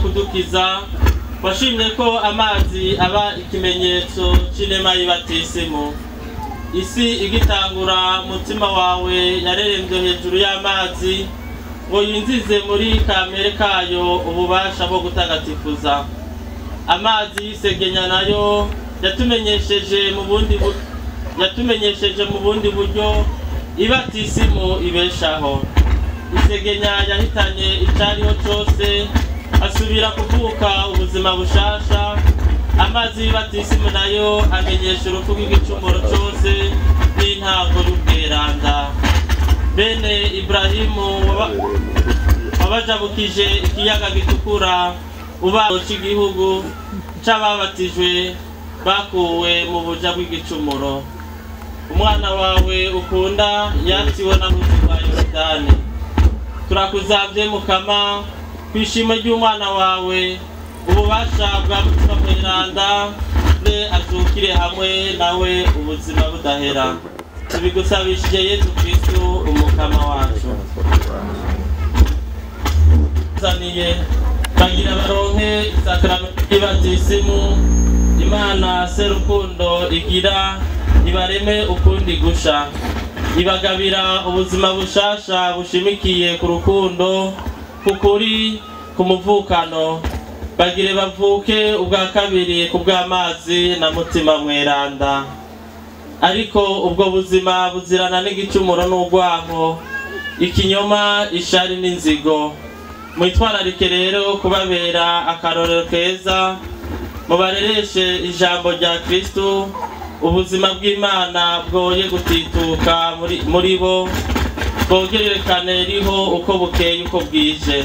Kudukiza washimye ko amazi aba ikimenyetso c'inema y'ibatisimu. Isi igitangura mutima wawe yareremvye hejuru y'amazi ngo yinzize muri kamere kayo ububasha bwo gutagatifuza. Amazi y'isegenya nayo yatumenyesheje mu bundi buryo ibatisimu ibeshaho. Isegenya yahitanye icariho cose, asubira kuvuka ubuzima bushasha. Amazi y'ibatisimu nayo amenyesha urupfu rw'igicumuro cose n'intango y'ubweranda. Bene Ibrahimu wabajabukije ikiyaga gitukura, uba c'igihugu c'ababatijwe bakuwe mu buja bw'igicumuro. Umwana wawe ukunda yatiwe na ruzi rwa Yorodani. Turakuzavye Mukama, kwishima ry'umwana wawe, ububasha bwa Mutima Mweranda be azukire hamwe nawe ubuzima budahera. Tubigusabishije Yezu Kristu Umukama wacu. Zaniye bagira baronke isakramentu y'ibatisimu. Imana serukundo igira ibareme ukundi gusha, ibagabira ubuzima bushasha bushimikiye ku rukundo, kukuri, ku muvukano. Bagire bavuke ubwa kabiri ku bw'amazi na Mutima Mweranda. Ariko ubwo buzima buzirana n'igicumuro n'urwanko, ikinyoma, ishari n'inzigo. Mwitwararike rero kubabera akarorero keza, mubarereshe ijambo rya Kristu, ubuzima bw'Imana bwoye gutituka muri bo, bwogerekane riho uko bukeye uko bwije.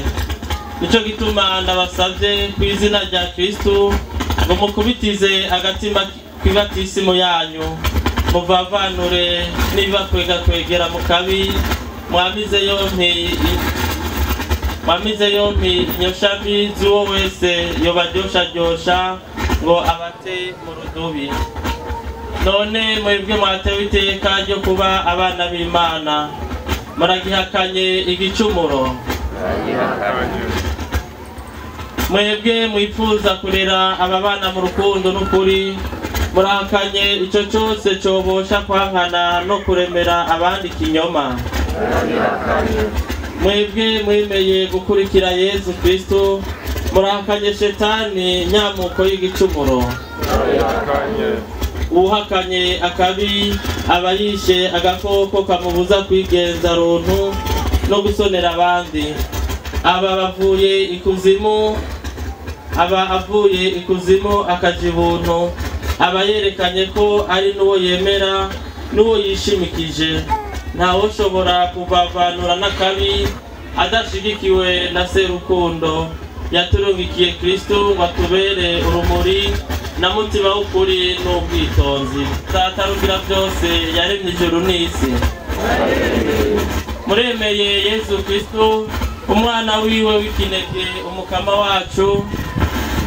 Nico gituma ndabasavye ku izina rya Kristu ngo mukubitize agatima kw'ibatisimu yanyu, muvavanure niba kwegera mu kabi, mwamize yompi inyoshambi z'uwo wese yobaryoshajyosha ngo abate mu rudubi. None mwebwe mwatewe iteka ryo kuba abana b'Imana, muragihakanye igicumuro. Mwebwe mwifuza kurera aba bana mu rukundo n'ukuri, murahakanye ico cose cobosha kwankana no kuremera abandi ikinyoma. Mwebwe mwemeye gukurikira Yezu Kristu, murahakanye shetani nyamuko y'igicumuro. Uhakanye akabi aba yishe agakoko kamubuza kwigenza runtu no gusonera abandi. Aba bavuye ikuzimu, aba avuye ikuzimu akaja ibuntu, aba yerekanye ko ari n'uwo yemera n'uwo yishimikije. Ntawoshobora kuvavanura n'akabi adashigikiwe na serukundo. Yaturungikiye Kristu ngo atubere urumuri na mutima w'ukuri n'ubwitonzi. Data rugira byose yaremye ijuru n'isi. Muremeye Yezu Kristu umwana wiwe w'ikinege umukama wacu,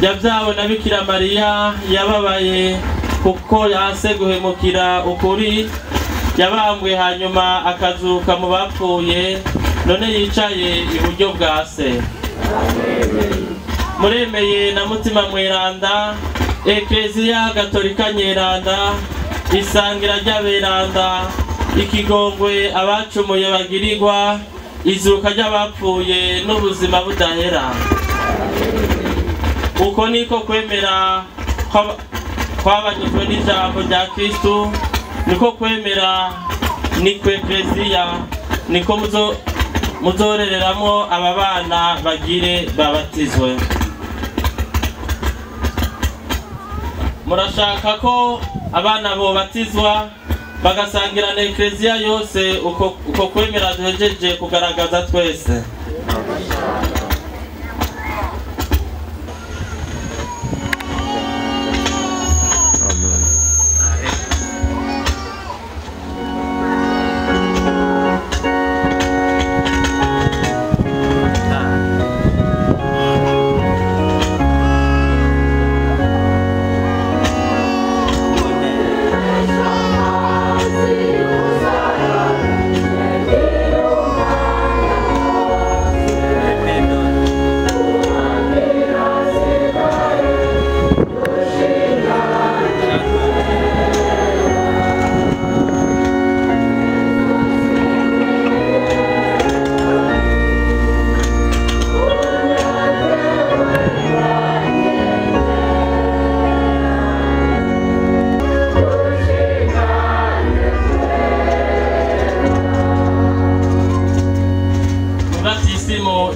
yabyawe na Bikira Mariya, yababaye kuko yanse guhemukira ukuri, yabambwe hanyuma akazuka mu bapfuye, none yicaye iburyo bwa se. Muremeye na Mutima Mweranda, Ekleziya Gatolika Nyeranda, isangira ry'aberanda, ikigongwe abacumuye bagirirwa, izuka ry'abapfuye n'ubuzima budahera. Uko niko kwemera kwabanyuzwe n'ijambo rya Kristu, niko kwemera niko Ekleziya, niko muzorereramo aba bana bagire babatizwe. Murashaka ko abana bobatizwa bagasangira na Ekleziya yose uko kwemera duhejeje kugaragaza twese.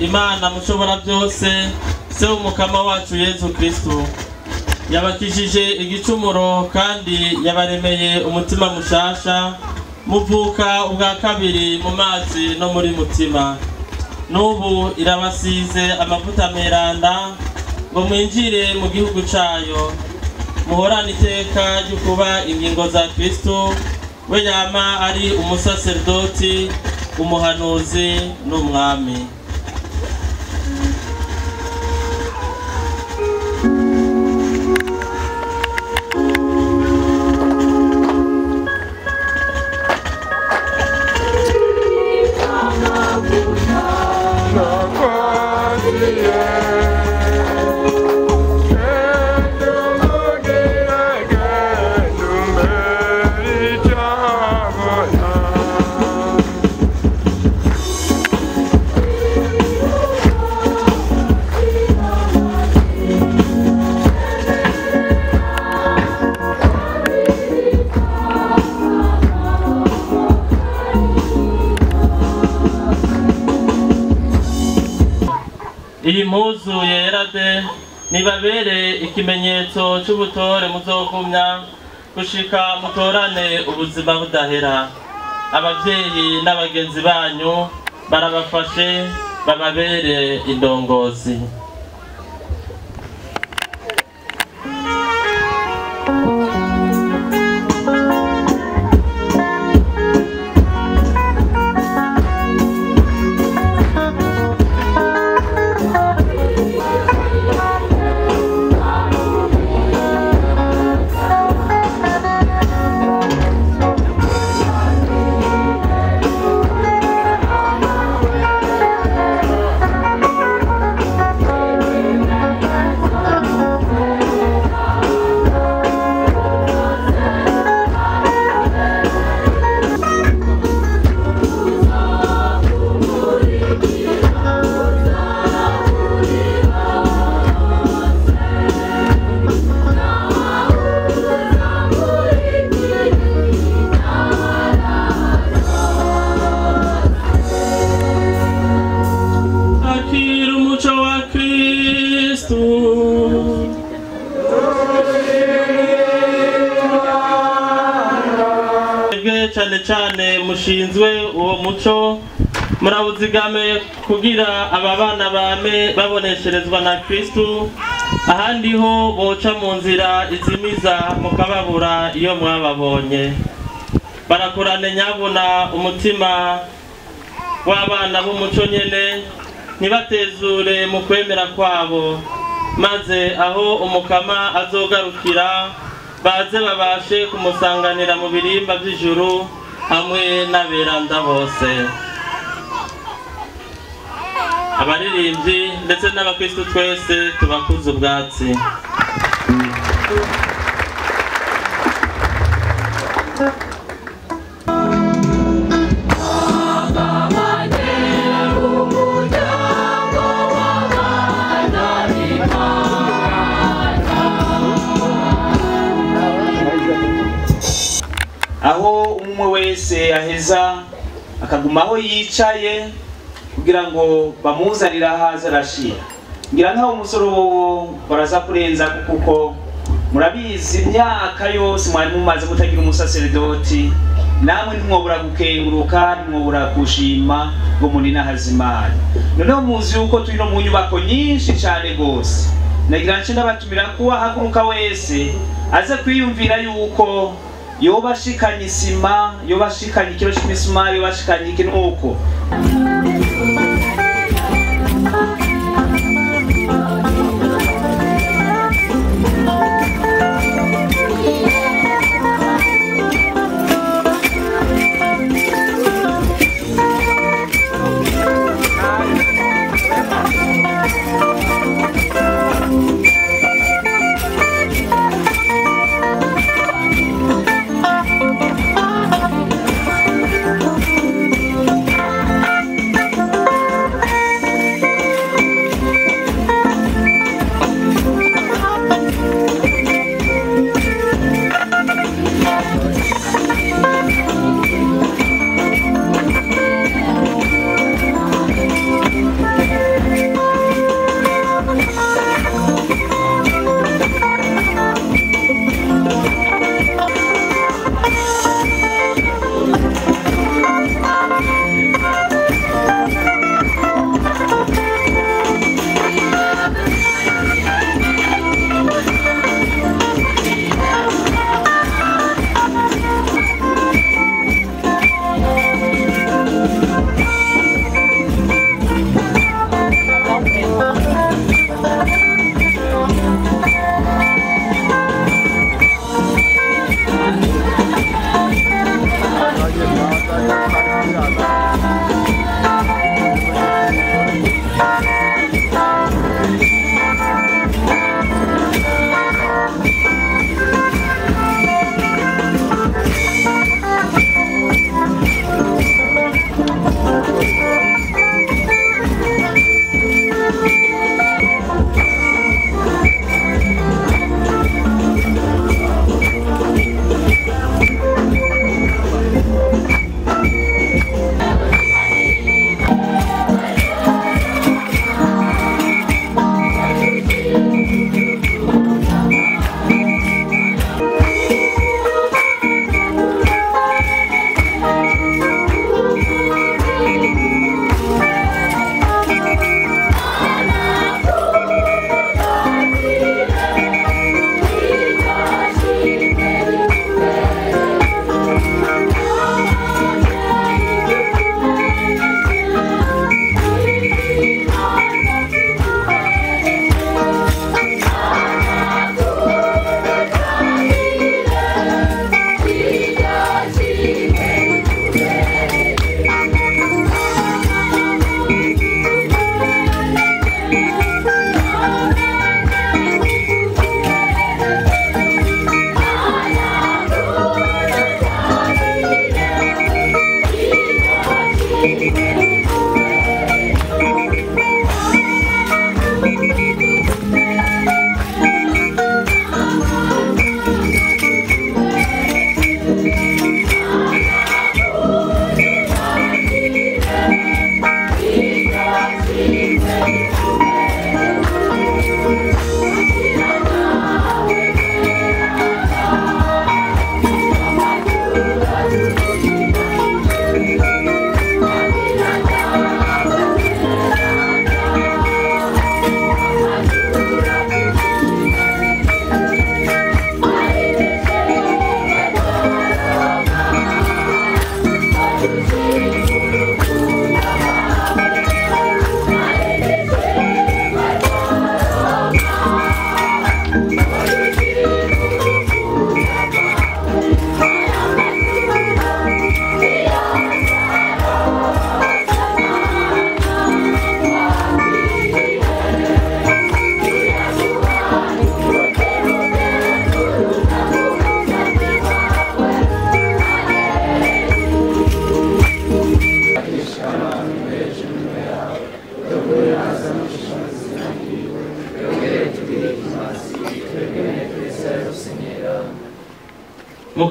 Imana mushobora byose, se umukama wacu Yezu Kristu yabakijije igicumuro kandi yabaremeye umutima mushasha, muvuka ubwa kabiri mu mazi no muri mutima. N'ubu irabasize amavuta meranda ngo mwinjire mu gihugu cayo, muhorane iteka ryo kuba ingingo za Kristu, we yama ari umusaserdoti, umuhanuzi n'umwami. Iyi mpuzu yera de nibabere ikimenyetso c'ubutore muzogumya gushika mutorane ubuzima budahera. Abavyeyi n'abagenzi banyu barabafashe bababere indongozi. Cyane cyane mushinzwe uwo muco murawuzigame kugira aba bana bame babonesherezwa na Kristu, ahandi ho boca mu nzira izimiza mukababura iyo mwababonye. Barakurane nyabuna umutima w'abana b'umuco nyene, ntibatezure mu kwemera kwabo, maze aho umukama azogarukira baze babashe kumusanganira mu birimba by'ijuru hamwe n'aberanda bose. Abaririmbyi ndetse n'abakristu twese tubakuze ubwatsi. Aho umwe wese aheza akaguma aho yicaye kugira ngo bamuzanire ahaza arashira. Ngira nkaho umusoro wowo baraza kurenza, kuko murabizi imyaka yose mwari mumaze mutagira umusaseredoti, namwe ntimwobura gukenguruka, ntimwobura gushima ngo muninahaze Imana. Noneho muzi yuko turi no mu nyubako nyinshi cyane rwose. Nagira nce ndabatumira kuba haguruka wese aze kwiyumvira yuko yoba ashikanye isima, yoba ashikanye ikiro cy'imisumari, yoba ashikanye iki nuko.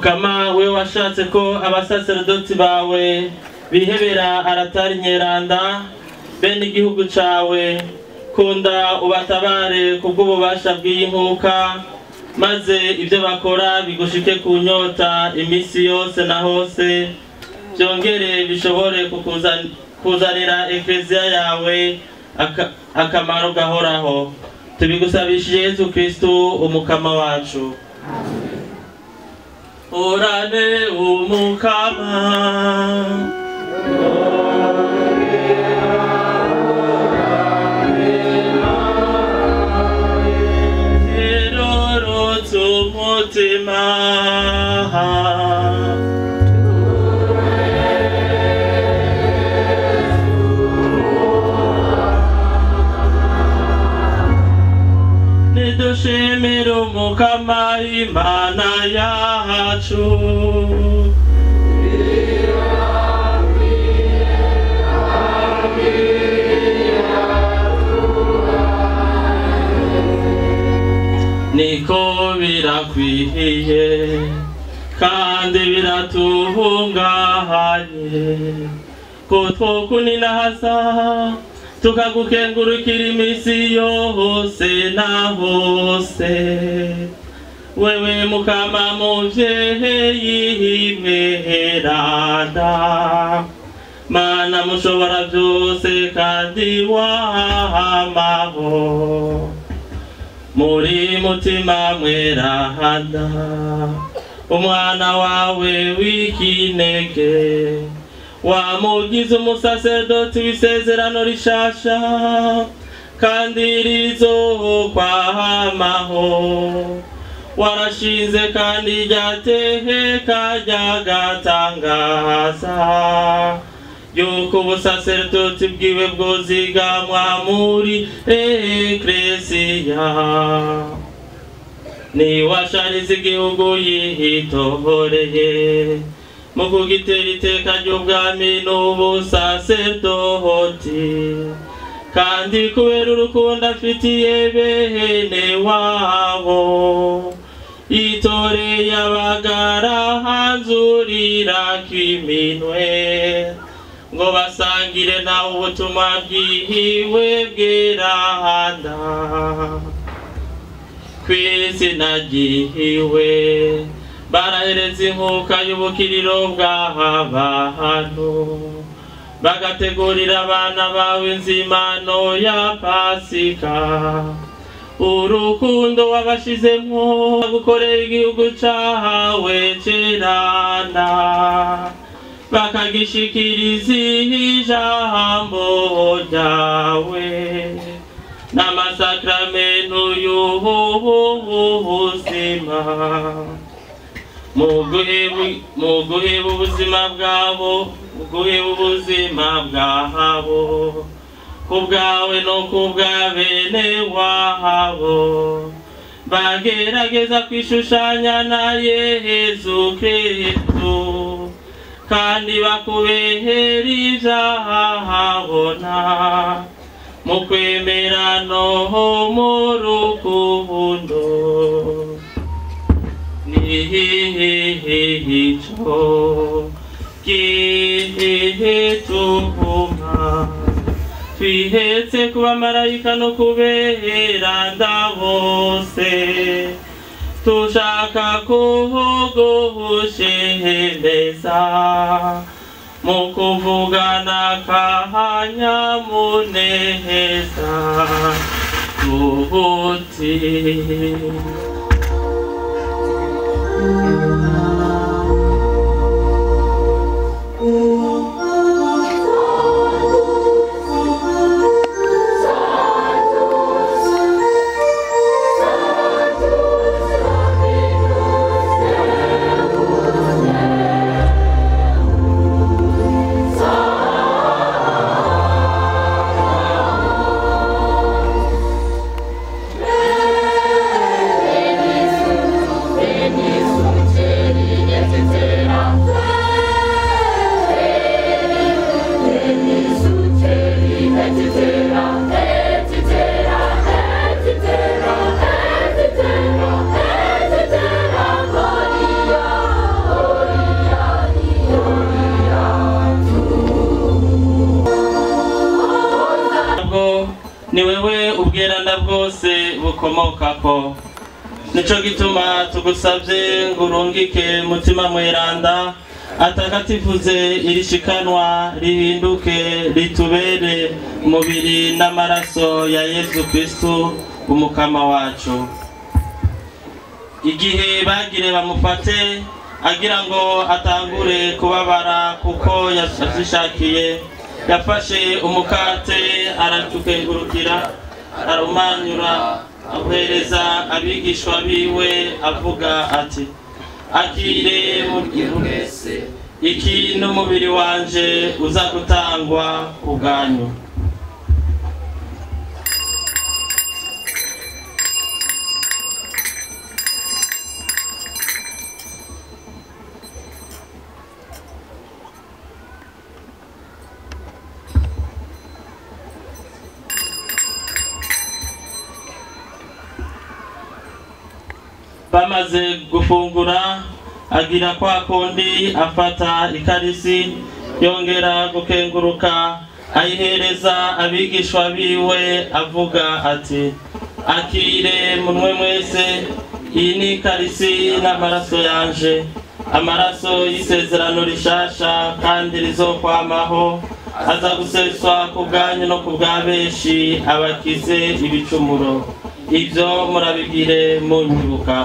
Mukama we washatse ko abasaserdoti bawe bihebera aratari nyeranda bene igihugu cawe, kunda ubatabare kubw'ububasha bw'iyi nkuka, maze ibyo bakora bigushike ku nyota iminsi yose na hose, byongere bishobore kuzanira ekleziya yawe akamaro gahoraho. Tubigusabishije Yezu Kristu umukama wacu. Orane umukama. Erorotse umutima. Nidushimire umukama Imana yacu. Niko birakwiye kandi biratunganye ko twokuninahaza tukagukengurukira iminsi yose na hose. Wewe mukama muvyeyi mweranda, Mana mushobora byose kandi wamaho, muri mutima mweranda, umwana wawe w'ikinege wamugize umusaserdoti w'isezerano rishasha kandi rizokwamaho. Warashinze kandi ryateka ryagatangaza yuko ubusaserdoti bwiwe bwozigamwa muri ekleziya. Niwashariza igihugu yihitohoreye mu kugitera iteka ry'ubwami n'ubusaserdoti, kandi kubera urukundo afitiye bene wabo yitoreye abagara hanzurira kw'iminwe ngo basangire nawe ubutumwa bwihiwe bweranda. Kw'izina ryiwe barahereza inkuka y'ubukiriro bw'abantu, bagategurira abana bawe inzimano ya Pasika. Urukundo wabashizemwo gukorera igihugu cawe ceranda, bakagishikiriza ijambo ryawe n'amasakramentu y'ubuzima. Mu guheba ubuzima bwabo, mu guheba ubuzima bwabo kubwawe no kubwa bene wabo, bagerageza kwishushanya na Yezu Kristu kandi bakubehera ivyabona mu kwemera no mu rukundo. Nico gituma twihetse kuba marayika no kuberanda bose, tushaka kugushemeza mu kuvugana akanyamuneza tuti. Benissimo. ubweranda bwose bukomokako. Nico gituma tugusavye ngo urungike Mutima Mweranda atakatifuze irishikanwa rihinduke ritubere umubiri n'amaraso ya Yezu Kristu umukama wacu. Igihe bagire bamufate agira ngo atangure kubabara kuko yavyishakiye, yafashe umukate aratukengurukira, arumanyura, ahereza abigishwa biwe avuga ati: akire mwese, iki n'umubiri wanje uza gutangwa ku bwanyu. Bamaze gufungura agira kwa kundi afata ikarisi, yongera gukenguruka, ayihereza abigishwa biwe avuga ati: akire munwe mwese, iyi ni ikarisi n'amaraso yanje, amaraso y'isezerano rishasha kandi rizokwamaho, aza guseswa ku bwanyu no ku bwa benshi abakize ibicumuro. Ibyo murabigire munyibuka.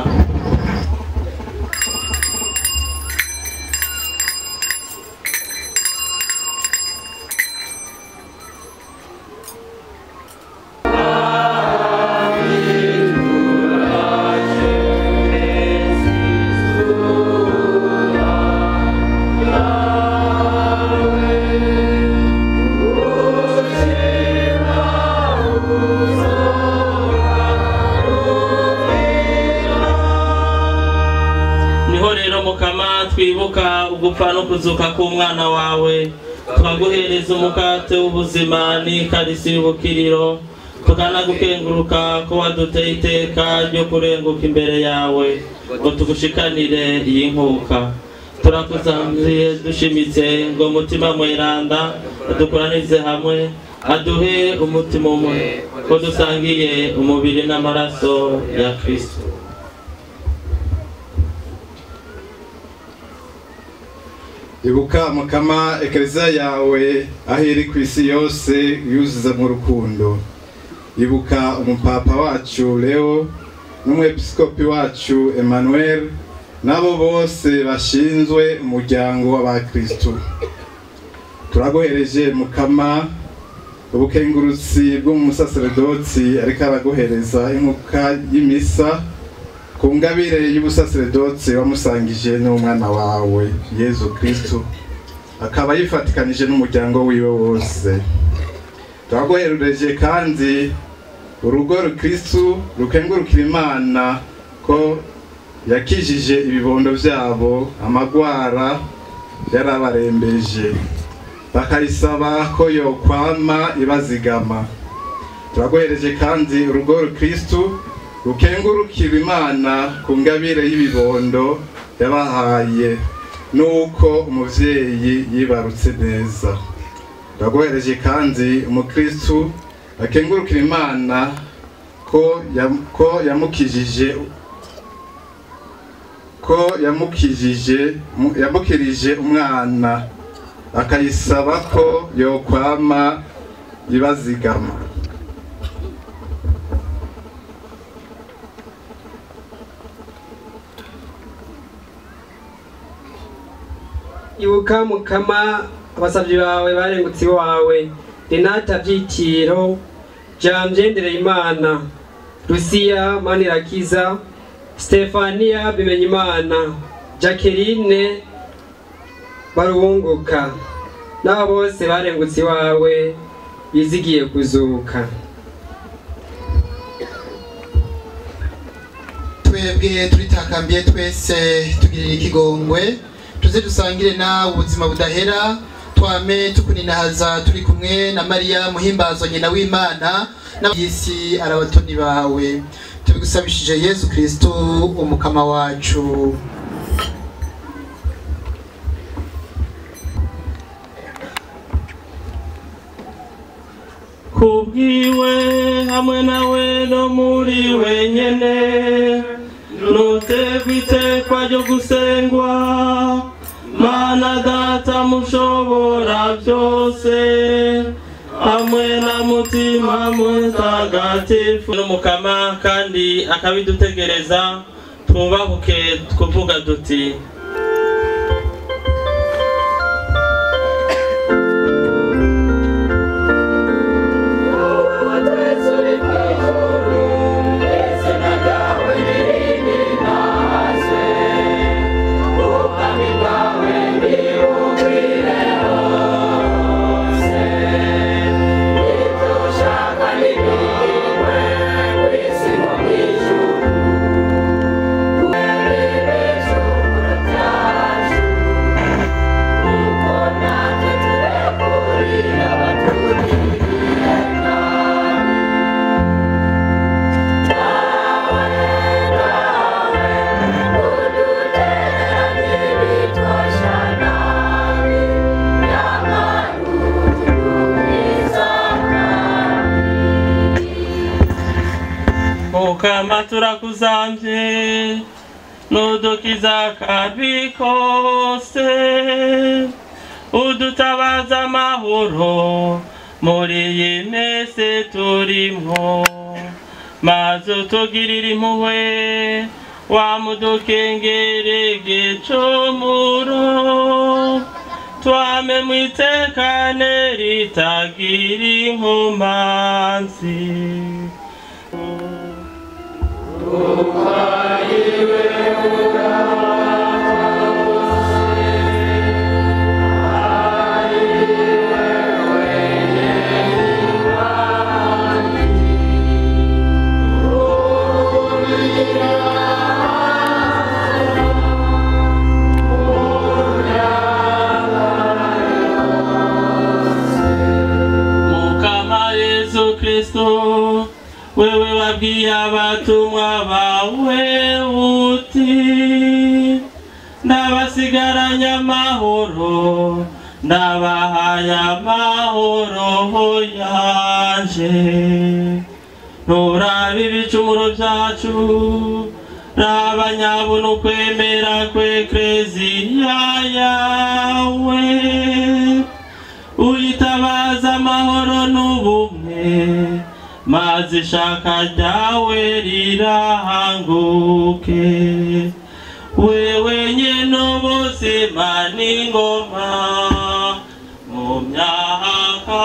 Twibuka ugupfa no kuzuka k'umwana wawe, tukaguhereza umukate w'ubuzima n'ikarisi y'ubukiriro, tukanagukenguruka ko waduteye iteka ryo kurenguka imbere yawe ngo tugushikanire iyi nkuka. Turakuzambiye dushimitse ngo Mutima Mweranda adukoranize hamwe, aduhe umutima umwe ko dusangiye umubiri n'amaraso ya Kristo. Ibuka Mukama ekleziya yawe aho iri ku isi yose yuzuza mu rukundo. Ibuka umupapa wacu Leo n'umwepiskopi wacu Emmanuel nabo bose bashinzwe umuryango w'abakristo. Turaguhereje Mukama ubukengurutsi bw'umusaseredoti ariko araguhereza inkuka y'imisa ku ngabire y'ubusaseredoti wamusangije n'umwana wawe Yezu Kristo, akaba yifatikanije n'umuryango wiwe wose. Turaguhereje kandi urugo rukristo rukengurukira Imana ko yakijije ibibondo byabo amagwara yarabarembeje, bakayisaba ko yokwama ibazigama. Turaguhereje kandi urugo rukristo rukengurukira Imana ku ngabire y'ibibondo yabahaye nuko umuvyeyi yibarutse neza. Turaguhereje kandi umukristo akengurukira Imana ko yamukirije umwana, akayisaba ko yokwama ibazigama. Ibuka Mukama abasavyi bawe barengutse iwawe, Renata Vyitiro, Jamjendereye Imana, Lucia Manirakiza, Stefania Bimenyimana, Jacqueline Barubunguka, n'abo bose barengutse iwawe bizigiye kuzuka. Twebwe turitakambiye twese tugirira ikigongwe, tuze dusangire nawe ubuzima budahera, twame tukuninahaza turi kumwe na Mariya muhimbazo nyina w'Imana n'abisi arabatoni bawe. Tubigusabishije Yezu Kristo umukama wacu. Kubwiwe Hamwe nawe no muri wenyene nutegwa itekwa ryo gusengwa Mana Data mushobora byose hamwe na Mutima Mutagatifu n'Umukama kandi akabidutegereza twubahuke tukuvuga duti Mukama turakuzamvye nudukiza akabi kose udutabaza amahoro muri iyi mese turimwo maze utugirire impuhwe wamudukengere igicumuro twame mwitekane ritagira inkomanzi. Mukama Yesu Kristo, wewe wabwiye abatumwa bawe uti ndabasigaranye amahoro ndabahaye amahoro yanje nturabe ibicumuro byacu raba nyabuna ukwemera kw'Ekleziya yawe uyitabaza amahoro n'ubumwe maze ishaka ryawe rirahanguke wewe nyene ubuzima n'ingoma mu myaka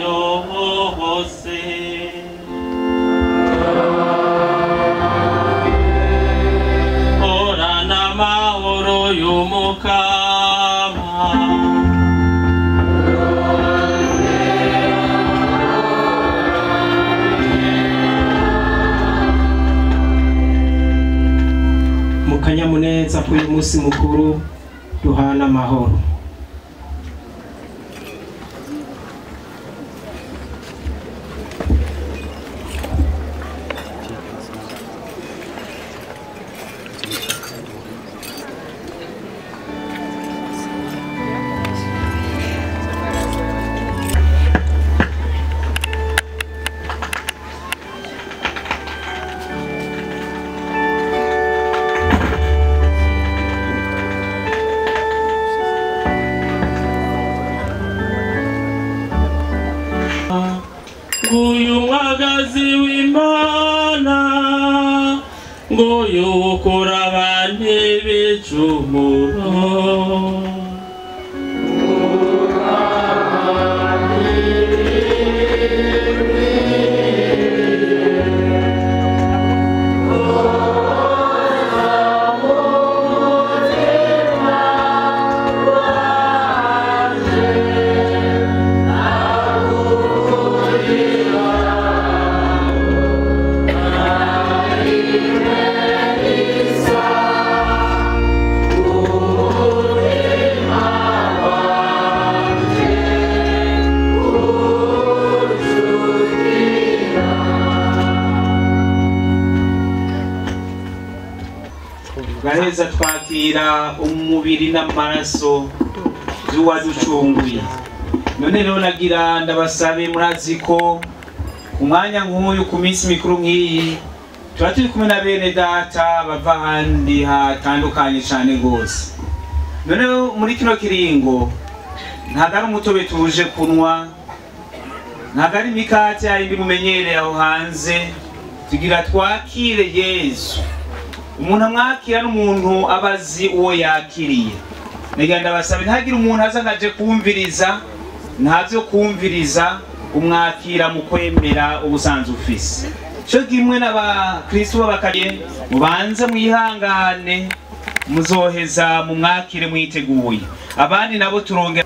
yose. Horana amahoro y'Umukama. Kanyamuneza k'uyu munsi mukuru duhana amahoro. Nguyu mwagazi w'Imana nguyu ukura abantu ibicumuro. Turaheza twakira umubiri n'amaraso by'uwaducunguye. None rero nagira ndabasabe, murazi ko Umwanya nk'uyu ku minsi mikuru nk'iyi tuba turi kumwe na bene data bava ahandi hatandukanye cyane rwose. Noneho muri kino kiringo ntabwo ari umutobe tuje kunywa, ntabwo ari imikate yindi mumenyereye aho hanze. Tugira twakire Yezu. Umuntu amwakira n'umuntu aba azi uwo yakiriye. Ngira ndabasaba ntihagire umuntu aza ngo aje kumviriza, ntabyo kumviriza, umwakira mu kwemera ubusanzwe ufise. Cyo kimwe n'abakristo b'abakariye, mubanze mwihangane, muzoheza mumwakire mwiteguye. Abandi nabo turonge.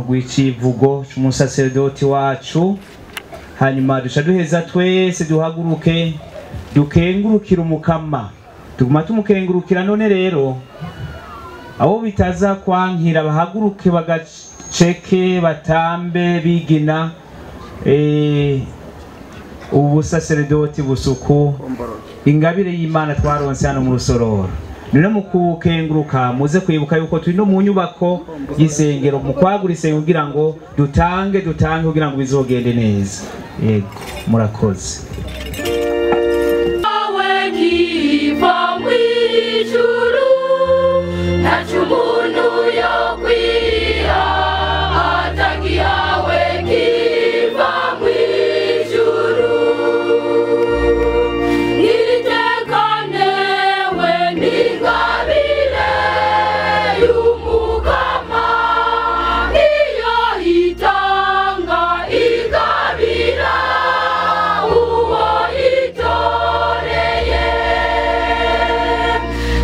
Rw'icivugo c'umusaserdoti wacu, hanyuma duca duheza twese duhaguruke dukengurukira Umukama, tuguma tumukengurukira. None rero abo bitaza kwankira bahaguruke bagaceke batambe bigina ubusaserdoti busuku ingabire y'Imana twaronse hano mu Rusororo. None mu kukenguruka muze kwibuka yuko turi no mu nyubako y'isengero, mu kwagura isengero kugira ngo dutange kugira ngo bizogende neza. Yego, murakoze.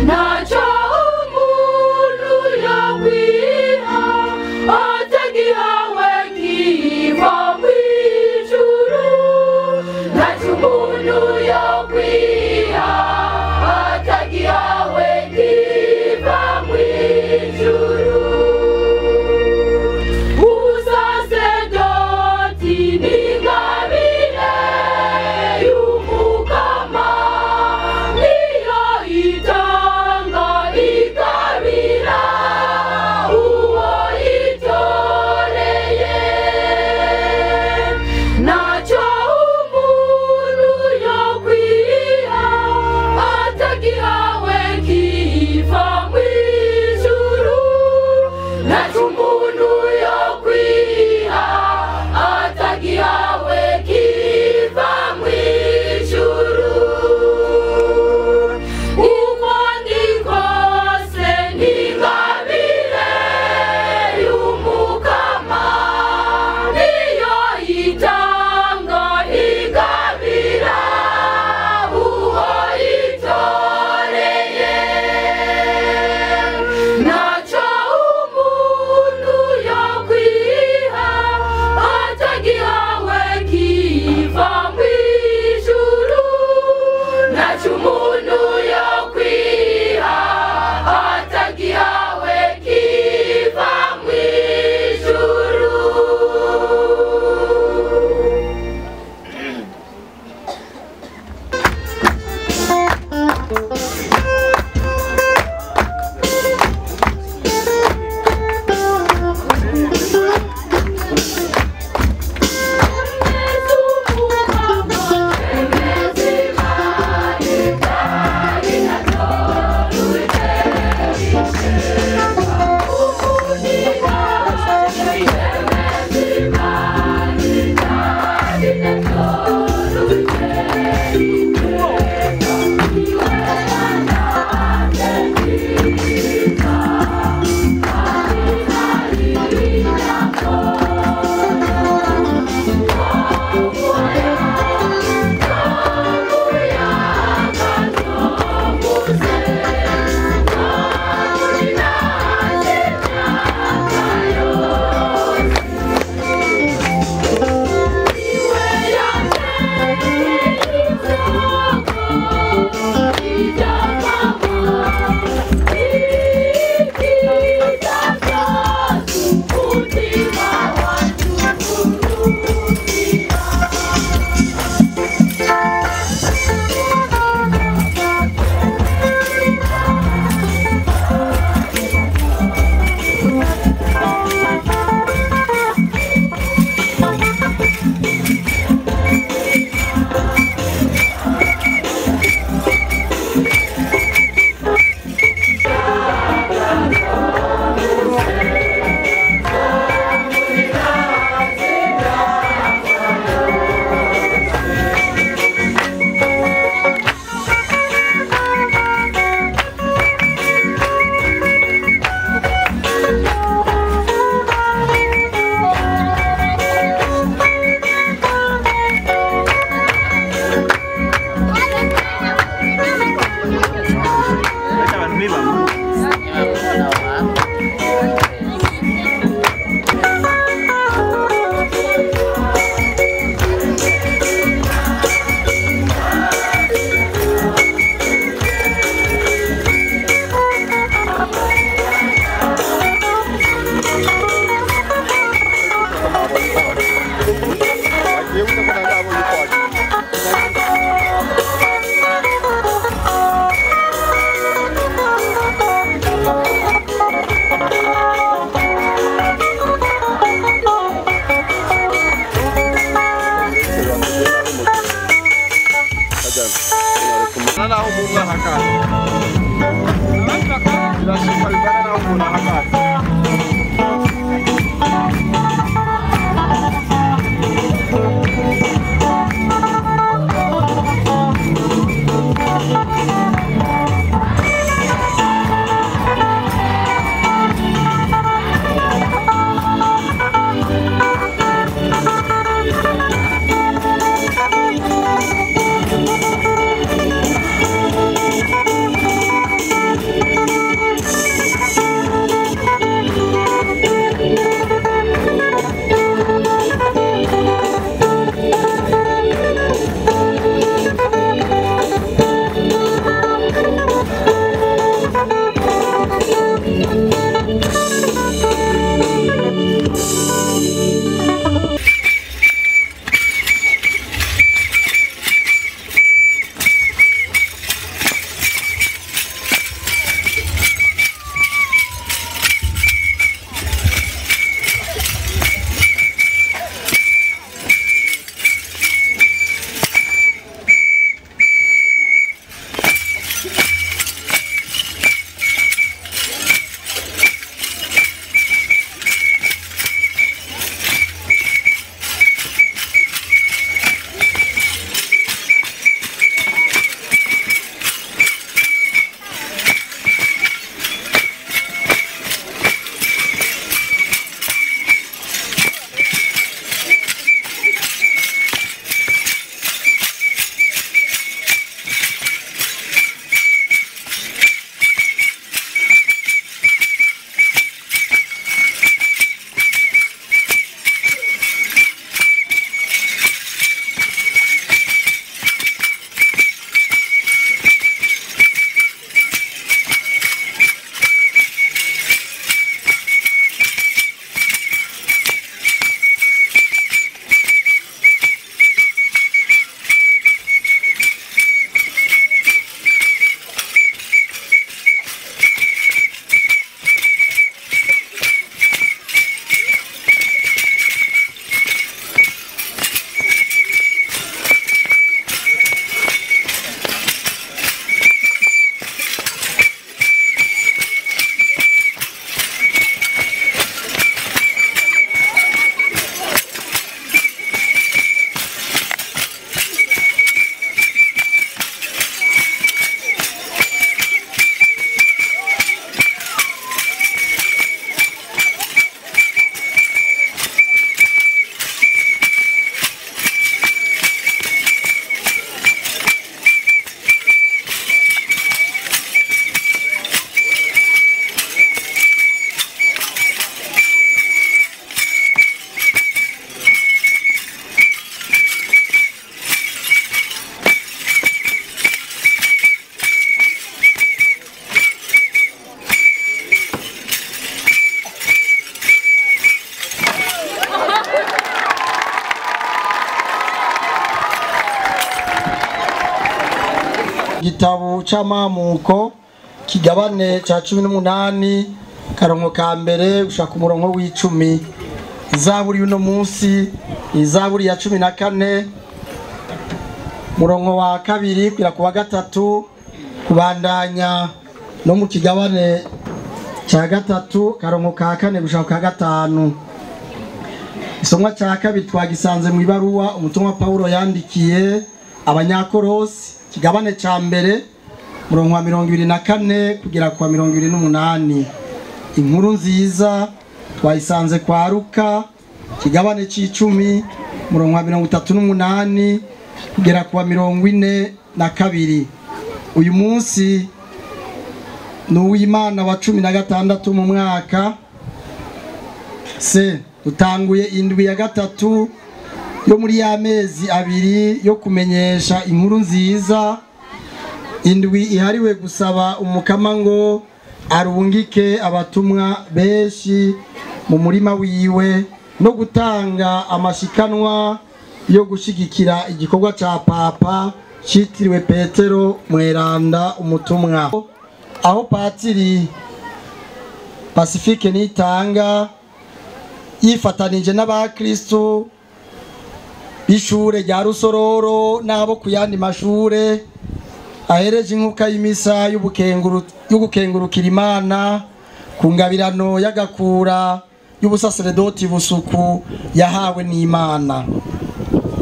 Nacho umuntu Igitabo c'amamuko kigabane ca 18 karongo ka mbere gushaka umurongo w'icumi. Izaburi uno munsi izaburi ya 14 murongo wa kabiri kwira kuwa gatatu kubandanya no mu kigabane ca gatatu karongo ka kane gushaka ka gatanu. Isomwa ca kabiri twagisanze mu ibaruwa umutumwa Paulo yandikiye abanyakorosi kigabane ca mbere murongo wa 24 kugera kwa 28. Inkuru nziza twayisanze kwa Luka kigabane c'icumi murongo wa 38 kugera kwa 42. Uyu munsi ni uw'Imana wa 16 mu mwaka se dutanguye indwi ya gatatu yo muri ya mezi abiri yo kumenyesha inkuru nziza, indwi ihariwe gusaba umukama ngo arungike abatumwa benshi mu murima wiwe no gutanga amashikanwa yo gushigikira igikorwa ca Papa citiriwe Petero Mweranda umutumwa. Aho Patiri Pacifique Nitanga yifatanije n'abakristo b'ishure rya Rusororo n'abo kuyandi mashure ahereje inkuka y'imisa y'ugukengurukira Imana ku ngabirano y'agakura y'ubusaseredoti busuku yahawe n'Imana.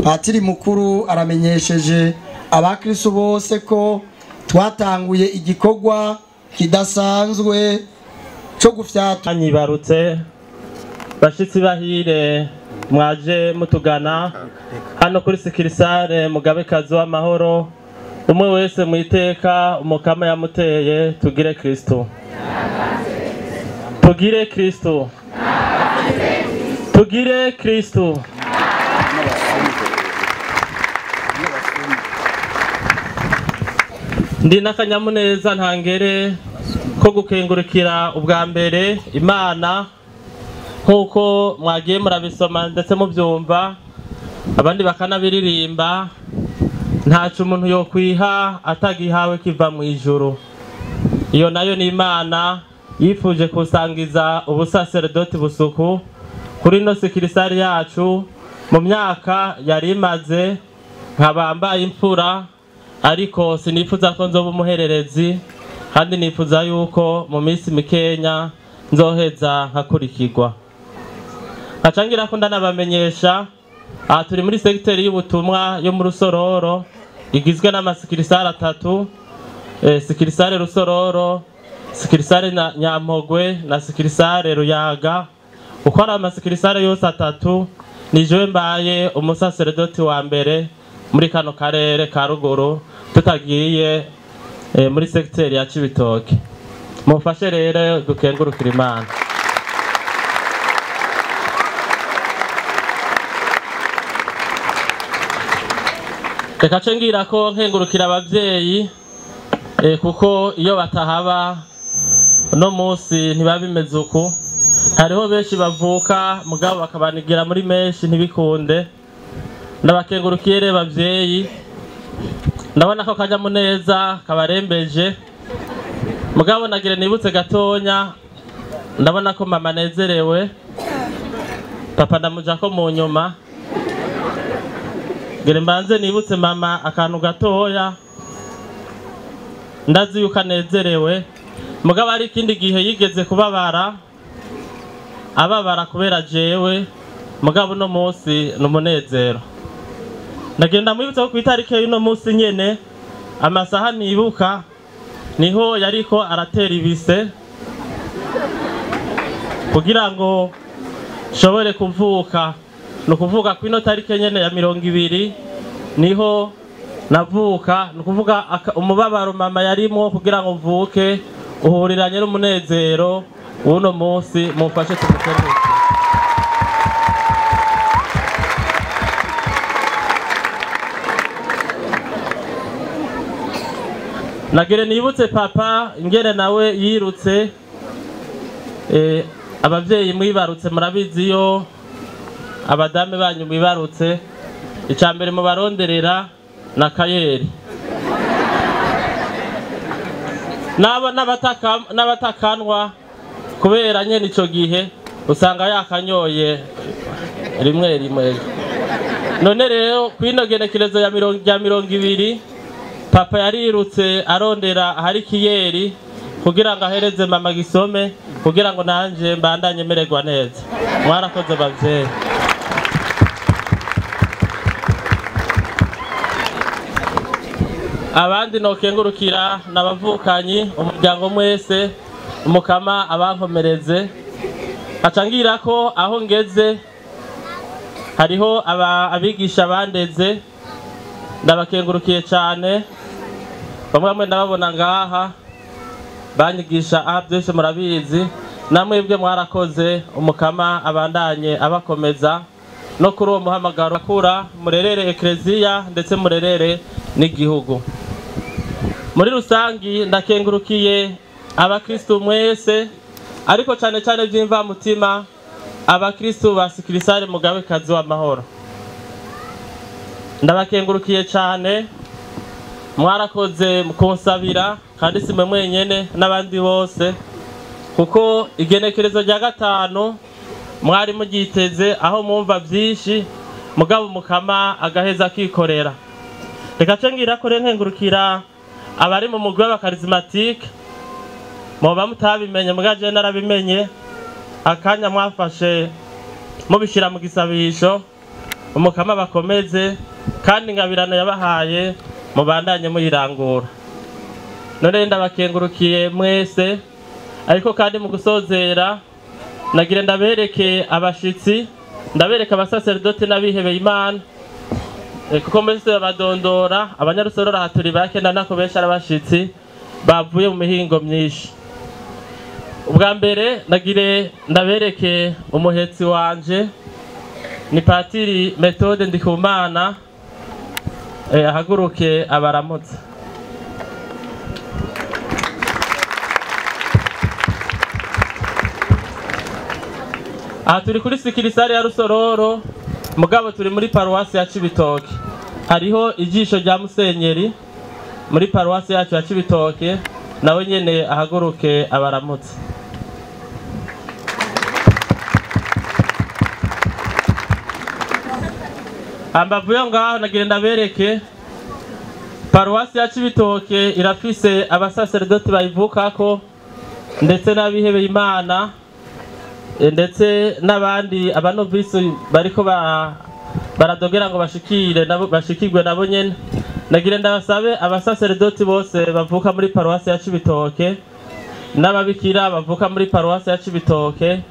Patiri mukuru aramenyesheje abakristo bose ko twatanguye igikorwa kidasanzwe cyo gufyata. Nyibarutse bashitsi bahire mwaje mutugana hano kuri sikirisare Mugabekazi w'amahoro, umwe wese mwiteka umukama yamuteye. Tugire Kristo, tugire Kristo, tugire Kristo. Ndi n'akanyamuneza ntangere ko gukengurukira ubwa mbere Imana, nkuko mwagiye murabisoma ndetse mubyumva abandi bakanabiririmba. Ntaco umuntu yokwiha atagihawe kiva mu ijuru. Iyo nayo ni Imana yifuje kusangiza ubusaseredoti busuku kuri no sikirisari yacu mu myaka yari imaze. Nkabambaye imfura, ariko sinifuza ko nzoba umuhererezi, kandi nifuza yuko mu minsi mikenya nzoheza nkakurikirwa. Nkacangira ko ndanabamenyesha, aha turi muri segiteri y'ubutumwa yo mu Rusororo igizwe n'amasikirisare atatu, sikirisare Rusororo, sikirisare Nyampogwe na sikirisare Ruyaga. Uko ari amasikirisare yose atatu, ni jewe mbaye umusaseredoti wa mbere muri kano karere ka ruguru, tutagiye muri segiteri ya Cibitoke. Mufashe rero dukengurukira Imana. Reka ce ngira ko nkengurukira abavyeyi, kuko iyo batahaba no munsi ntibabimeze uku. Hariho benshi bavuka mugabo bakabanigira muri menshi ntibikunde. Ndabakengurukiye rero bavyeyi, ndabona ko kanyamuneza kabarembeje, mugabo nagire nibutse gatonya. Ndabona ko mama anezerewe, papa ndamuja ko mu nyuma. Gere mbanze nibutse mama akantu gatoya, ndazi yuko anezerewe, mugabo ari ikindi gihe yigeze kubabara, ababara kubera jewe, mugabo no munsi n'umunezero. Nagenda mwibutsa ko ku itariki y'uno munsi nyene, amasaha nibuka, niho yariko aratera ibise kugira ngo nshobore kuvuka. Ni ukuvuga ko ino tariki nyene ya 20 niho navuka. Ni ukuvuga umubabaro mama yarimwo kugira ngo mvuke uhuriranye n'umunezero w'uno munsi. Mumfashe tumukenguruke. Nagire nibutse papa ingene nawe yirutse. Abavyeyi mwibarutse murabizi, yo abadame banyu mwibarutse, icambere mubaronderera na kayeri nabo n'abatakanwa, kubera nyene ico gihe usanga yakanyoye rimwe rimwe. None rero kwino genekerezo ya 20 papa yarirutse arondera ahari kiyeri kugira ngo ahereze mama gisome, kugira ngo nanje mbandanye mererwa neza. Mwarakoze bavyeyi. Abandi nokengurukira n'abavukanyi, umuryango mwese, umukama abankomereze. Acangira ko aho ngeze hariho abigisha bandeze, ndabakengurukiye cyane. Bamwe ndababona ngaha banyigisha byose murabizi, namwebwe mwarakoze. Umukama abandanye abakomeza no kuri uwo muhamagaro akura, murerere ekleziya ndetse murerere n'igihugu muri rusangi. Ndakengurukiye abakristo mwese, ariko cyane cyane by'imvamutima abakristo ba sikirisare Mugabekazi w'amahoro. Ndabakengurukiye cyane, mwarakoze kunsabira, kandi si mwe mwenyene n'abandi bose, kuko igenekerezo rya 5 mwari mugiteze aho mwumva byinshi, mugabo mukama agaheza akikorera. Reka ce ngira ko nkengurukira abari mu mugwi w'abakarismatike. Muba mutabimenye mugaje narabimenye, akanya mwafashe mubishira mu gisabisho, umukama bakomeze kandi ingabirano yabahaye mubandanye muyirangura. None ndabakengurukiye mwese, ariko kandi mu gusozera nagira ndabereke abashitsi, ndabereka abasacerdote n'abihebeye Imana, kuko mwese babadondora. Abanyarusororo haturi bake nako benshi arabashitsi bavuye mu mihingo myinshi. Ubwa mbere nagire ndabereke umuhetsi wanje ni Patiri Methode Ndikumana, ahaguruke abaramutse. Aha turi kuri sikirisare ya Rusororo, mugabo turi muri paruwasi ya Cibitoke. Hariho ijisho rya musenyeri muri paruwasi yacu ya Cibitoke, nawe nyene ahaguruke abaramutse. Ambavu yo ngaho nagira ndabereke paruwasi ya Cibitoke irafise abasaserdoti bayivukako ndetse n'abihebeye Imana, ndetse n'abandi abanovisi bariko baradogera ngo bashikire nabo bashikirwe nabo nyene. Nagira ndabasabe abasaserdoti bose bavuka muri paruwasi ya Cibitoke n'ababikira bavuka muri paruwasi ya Cibitoke,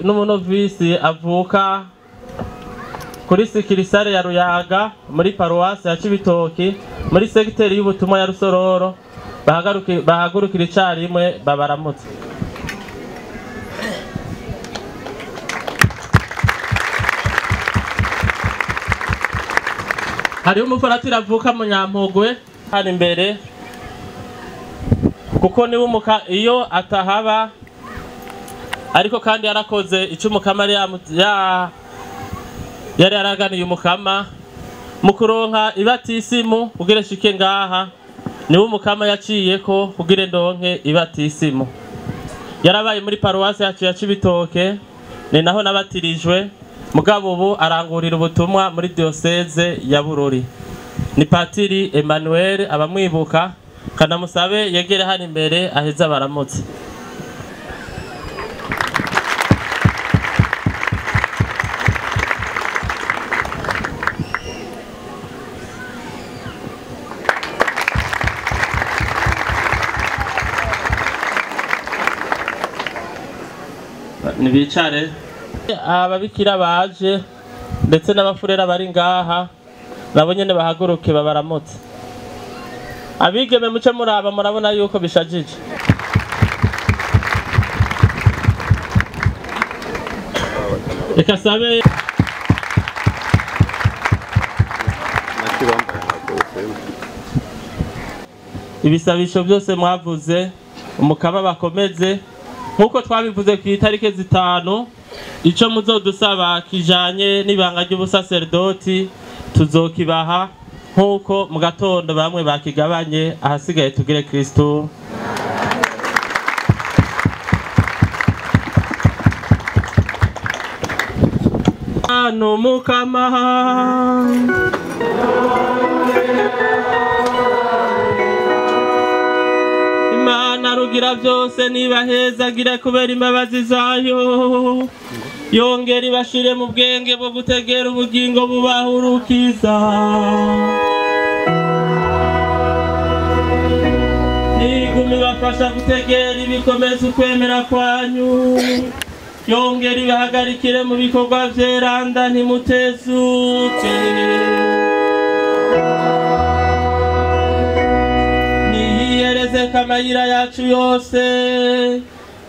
n'umunovisi avuka kuri sikirisare ya Ruyaga muri paruwasi ya Cibitoke muri segiteri y'ubutumwa ya Rusororo, bahagurukira icarimwe babaramutse. Hariho umufaratiri avuka mu Nyampugwe hano imbere, kuko niwe umuka iyo atahaba, ariko kandi yarakoze icyo umukama yari yaraganiye umukama mu kuronka ibatisimu kugira shike ngaha, niwe umukama yaciyeko kugira ndonke ibatisimu. Yarabaye muri paruwasi yacu ya Cibitoke, ni naho nabatirijwe, mugabo ubu arangurira ubutumwa muri diocese ya Bururi. Ni Patiri Emmanuel, abamwibuka kanamusabe yegere hano imbere aheza baramutse. Nibicare ababikira baje ndetse n'abafurera bari ngaha nabo nyene bahaguruke babaramutse. Abigeme muce muraba murabona yuko bishajije. Reka sabe ibisabisho byose mwavuze umukaba bakomeze nkuko twabivuze ku itariki 5. Ico muzodusaba kijanye n'ibanga ry'ubusaserdoti tuzokibaha nkuko mu gatondo bamwe bakigabanye, ahasigaye tugire Kristo. Ano mukama Imana rugira byose nibahezagire kubera imbabazi zayo, yongera ibashire mu bwenge bwo gutegera ubugingo bubahurukiza. Nigumi bafasha gutegera ibikomeza ukwemera kwanyu, yongera ibahagarikire mu bikorwa vyeranda ntimutezuke. Niyereze kamayira yacu yose,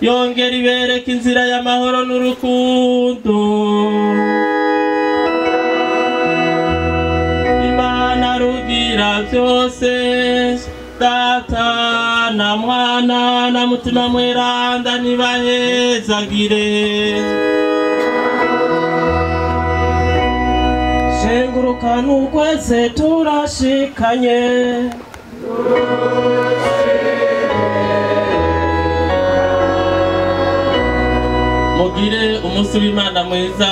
yongera ibereka inzira y'amahoro n'urukundo. Imana rugira byose, Data na Mwana na Mutima Mweranda nibahezagire. Shenguruka n'ukwese turashikanye. Mugire umunsi w'Imana mwiza,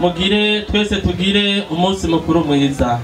mugire twese tugire umunsi mukuru mwiza.